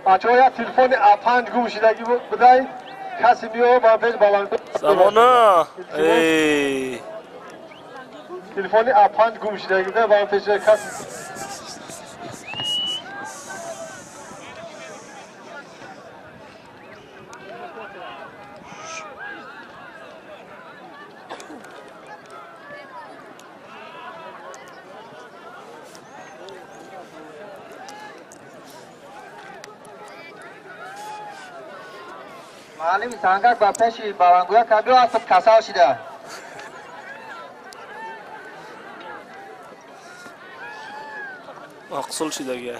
Бачаҳо як телефони А5 гум шидагӣ будай, касе меояд ба пеш баланд. Замона. Эй. Телефони А5 гум шидагӣ будай, ба пеш кас معلم سنگک با پیش بالانگویا کبیو اسب کسال شده. Ақсул шидаги.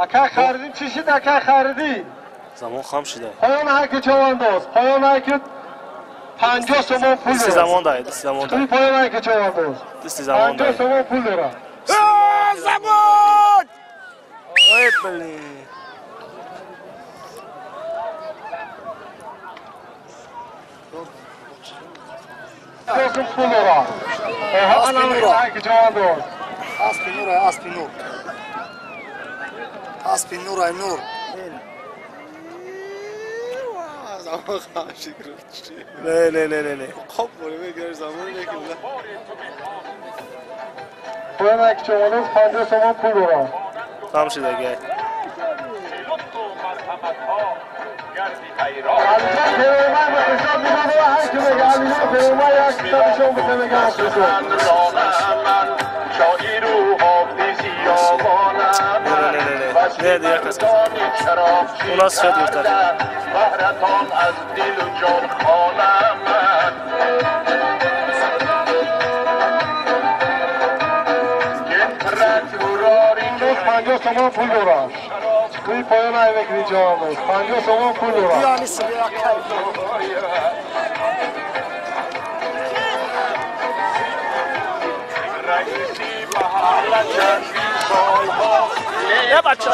Акай Харидин чӣ шид акай Харидин? Замон хам шида. Поён ҳар ки човандоз, поён ҳар ки 50 сомон пул дорад. Замон дай, замон дай. Поён ҳар ки човандоз. Замон дай. 50 сомон пул дорад. Замон! Ой, блин. 50 пул дорад. Аспи нур, аспи нур. Аспи нур, ай нур. Замон خاموشی گرفت. نه نه نه نه نه. خب برو بگیر زمان نکن. پایان یک چوانوز 50 سومون پول دارم. خاموشی دیگه. علیجان پیرومن به حساب می‌کنه و هر کی بگه علیجان پیرومن یک کتابشون بده میگه نه نه نه. اونا سفید گفتن. بهرتان از دل و جان خانم من 50 سومون پول دارم. توی پایان ای بگیری جواب 50 سومون پول دارم. یه بچه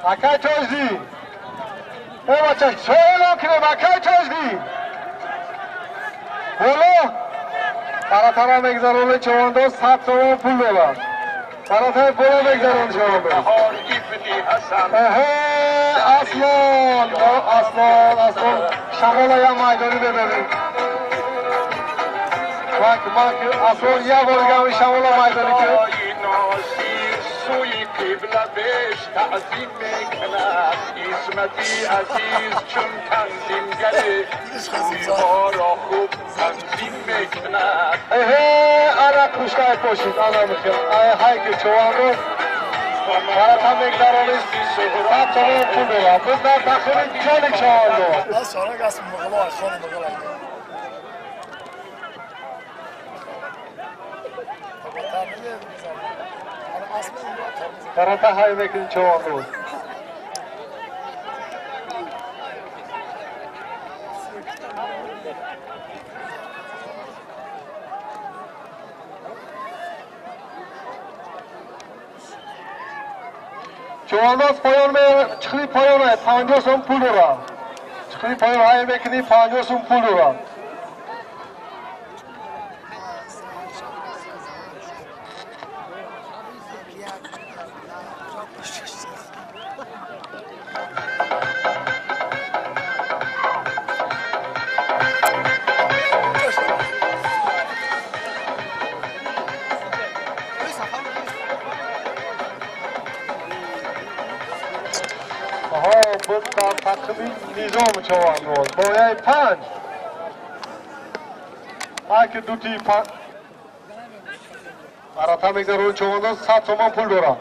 اکای تاجدی ای بچه سوال کنیم اکای تاجدی بالا براتر میگذرونه چوانداز 100 تومان پول دارد براتر بالا میگذرونه چوانداز. اصلان اصلان اصلان شغال یا میدانی ببریم ماک ماک اصلان یه بار گامی شغال میدانی که قبله بهش تعظیم میکند عصمتی عزیز چون تنظیمگره ها را خوب تنظیم میکند انا کشتای پوشید انا میخوام های که چوانو برای مقدارانی 100 تومان پول دارم بز در داخل جان چوانو از سارق اسب مغلا خان مغلا Karata hay mekin çoğunluğu. Çoğunluğu poyon me çıkri poyon hay 50 som pul dora. Çıkri poyon hay mekini 50 som pul dora. نظام چوان باید 5 هر دو تی 5 برات میگذارون چوان 100 تومان پول دارم.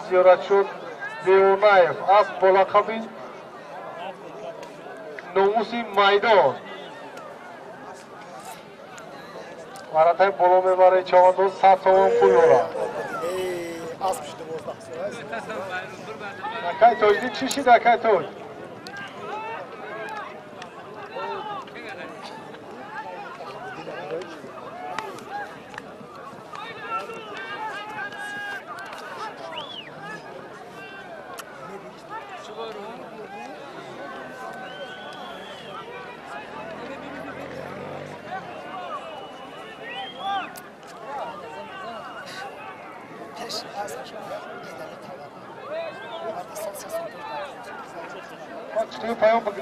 زیارت شد دیونایف از بالا قبیل ناموسی میدان برای بالا میبره چهار 100 تومان پول دارم. اکای توجدی چی شد اکای توج؟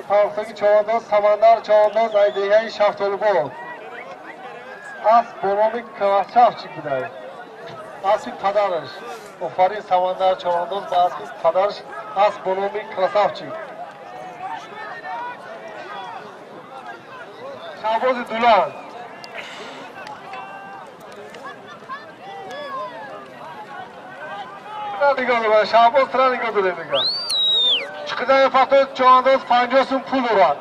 پافتگی چهارداز سمندر چهارداز ایدهی شفتالباد اسب با نام کرچف چی بوده اسب پدرش آفرین سمندر چهارداز به اسب پدرش اسب با نام کرچف شهباز دولان نگاه داره شهباز ترا نگاه داره میگه چقدر فقط چهارداز 50 سوم پول دارد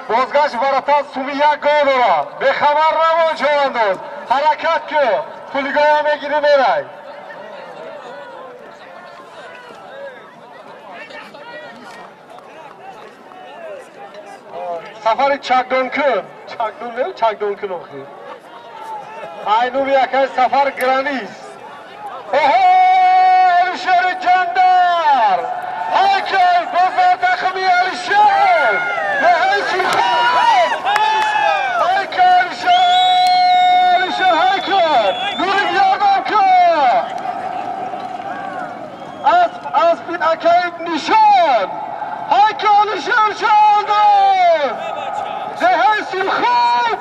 بازگشت ورطه سومی یک گاه دارد به خبر نمان چهارداز حرکت که پولیگاه میگیری میرای سفر چکدون کن چکدون نه چکدون کن آخی اینو یکی سفر گرانیس اوه علیشیر جندر هیکل بزرگ تخمی علیشیر به حیث خوب هیکل علیشیر علیشیر هیکل نوری یادم که اسب اسب اکید نشان هیکل علیشیر شانده به حیث خوب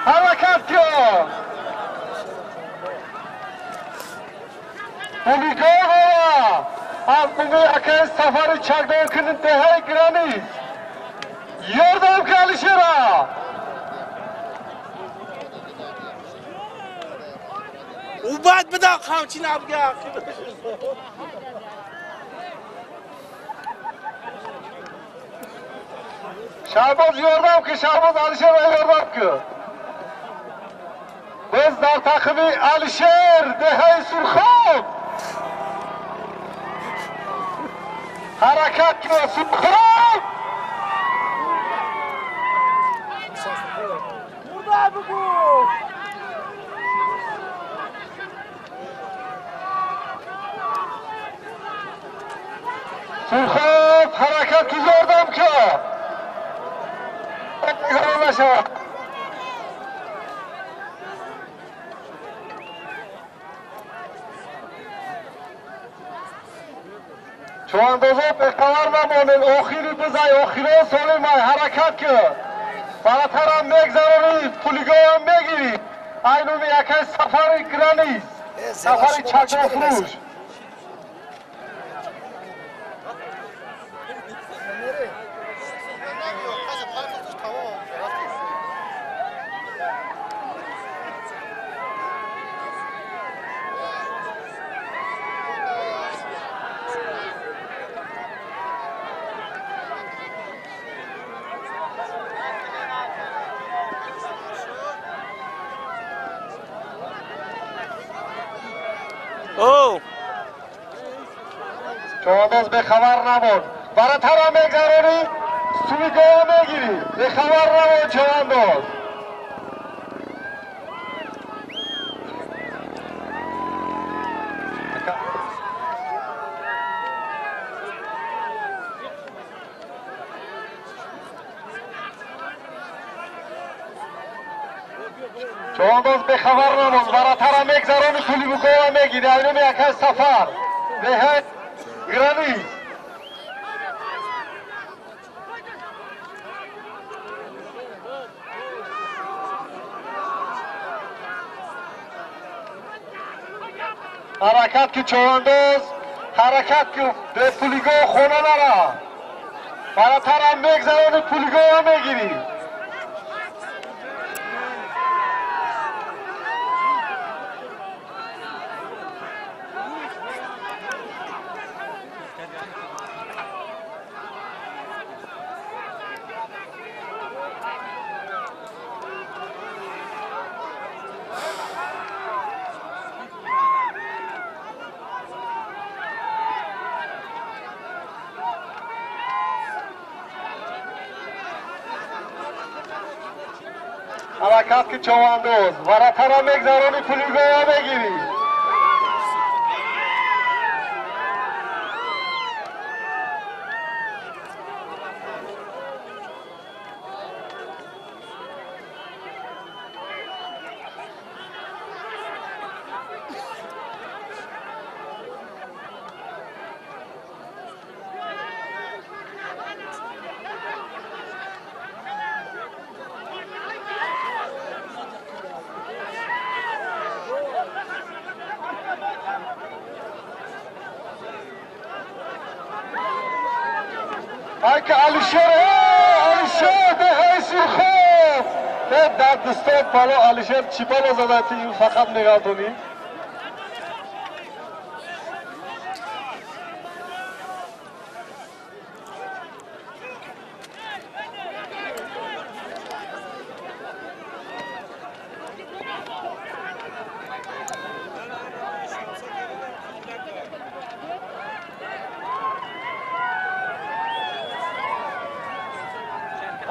حرکت کن پولیگاه از بومی اکه سفر چکدار کنن دهه گرانیز یاردم که علیشیرا او بعد بده قامچی نبگه شهباز یاردم که شهباز علیشیر یاردم که biz در تقیمی علیشیر دهه سرخاب حرکت کن سرخاب Сурхоб ҳаракат ки ёрдам ки. Нигарон нашавад. Чувандозо бехабар намонед, охири бизай, охирон соли май ҳаракат ки. Баратарам мегзаронӣ, пулигоҳам мегирӣ. Айнуми якай сафари граниз, сафари чакофурӯш. Чувандоз бехабар набод. Баратарам мегзаронӣ, сумигоҳ мегирӣ. Бехабар набод чувандоз. Чувандоз бехабар набод. Баратарам мегзаронӣ, пулигоҳ мегирӣ. Айнуми якай сафар. Деҳай граниз. Ҳаракат ки чувандоз, ҳаракат ки бе пулигоҳ хона нара. Баратарам мегзаронӣ, пулигоҳ мегирӣ. Ҳаракат ки чувандоз, варатара мегзаронӣ, пулигоҳ мегирӣ. Айка Алишер, Алишер, деҳаи Сурхоб. Дар дастот пало Алишер чӣ бало зада ти фақат меғалтонӣ?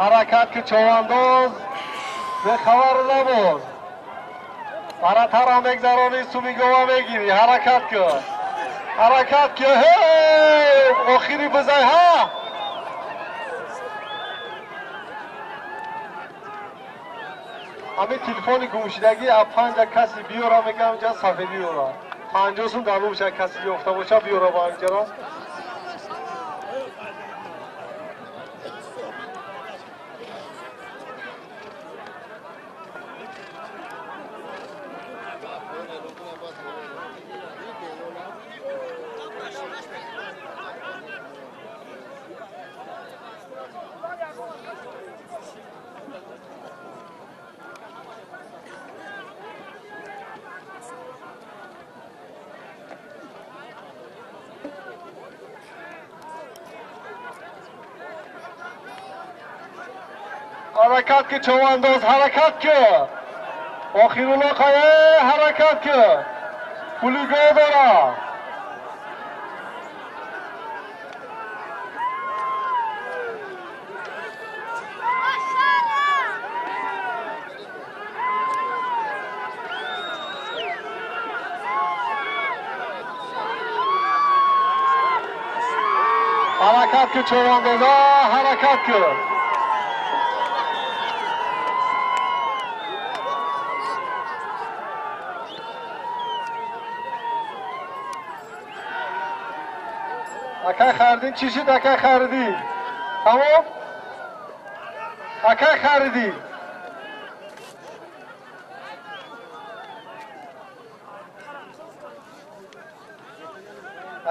Ҳаракат ки чувандоз, бехабар набод. Баратарам мегзаронӣ, сумигоҳ мегирӣ. Ҳаракат ки. Ҳаракат ки. Охири бизай ҳа. Ҳамин телефони гумшудагӣ аз панҷа каси биёра мегам, ҷа сафедӣ дора. 50 сум дар рубша каси ёфта боша биёра ба инҷаро. Ҳаракат ки чувандоз, ҳаракат ки. Охирулло қая ҳаракат ки. Пулигоҳ дора. Ҳаракат ки, човандоза, ҳаракат ки. Акай Хайриддин чӣ шуд, акай Хайриддин? Тамом? Акай Хайриддин.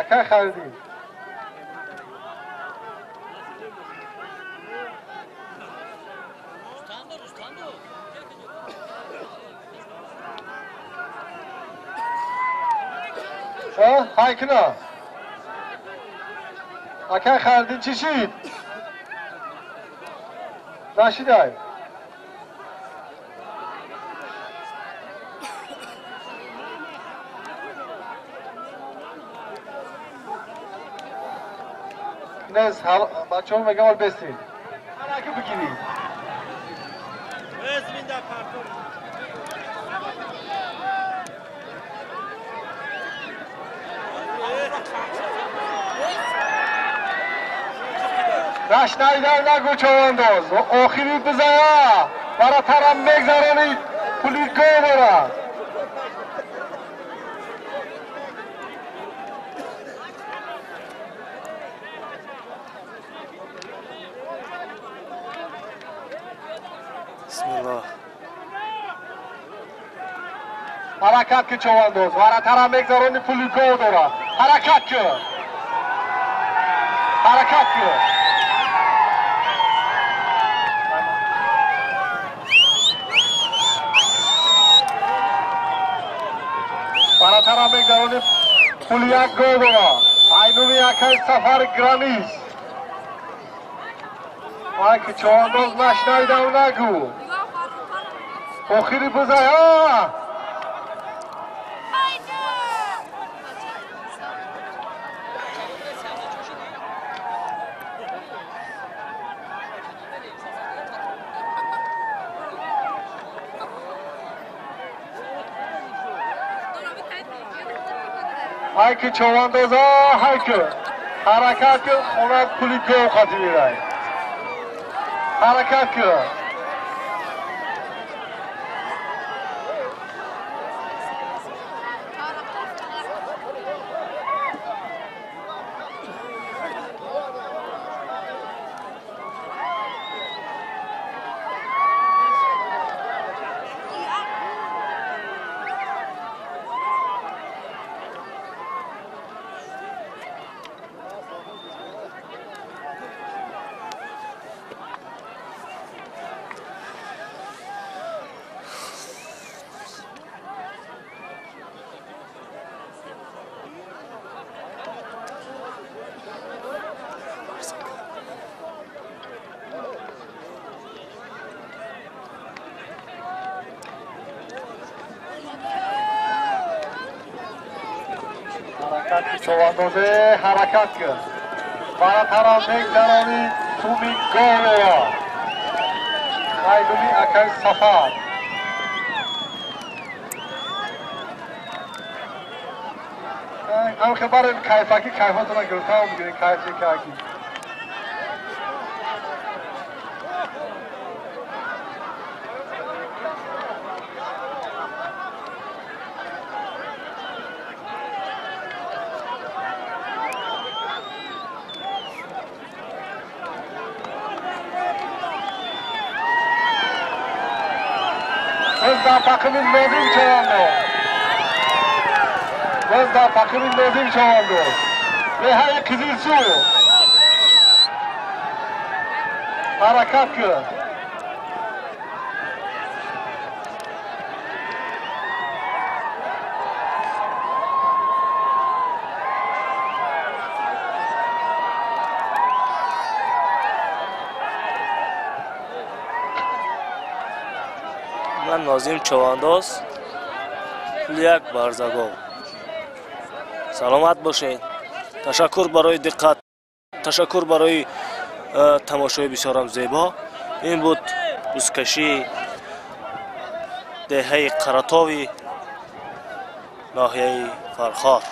Акай Хайриддин. Хайкина. Акай Хайриддин чӣ шуд? Нашидай. Нез, бачаҳо мегам ол бестин. Ҳарака бигирӣ. Нашнавидан нагӯ, човандоз. Охири бизая. Баратарам мегзаронид. Пули гов дорад. Бисмиллоҳ. Ҳаракат ки, човандоз. Баратарам мегзарони, пули гов дорад. Ҳаракат ки. Ҳаракат ки. Баратарам мегзарони, пули як гов дорад. Айнуми акай Сафар Гранис. Ай ки, човандоз, нашнавидам нагӯ. Охири бизая. Ҳай ки, човандоза, ҳай ки. Ҳаракат ки, хонат пули гов қати мерай. Ҳаракат ки. Ҳаракат ки, човандозе, ҳаракат ки. Баратарам мегзарони, суми гов мева. Айнуми акай Сафар. Ам хабарем кайфаки кайфотона гирифтам бигирин кайфи каки. Боз дар тақиби Нозим човандоз. Боз дар тақиби Нозим човандоз. Деҳаи Қизилсу. Ҳаракат кун. Ман Нозим човандоз, як барзагов. Саломат бошед. Ташаккур барои диққат, ташаккур барои тамошои бисёрам зебо. Ин буд бузкашии деҳаи Қаратови ноҳияи Фархор.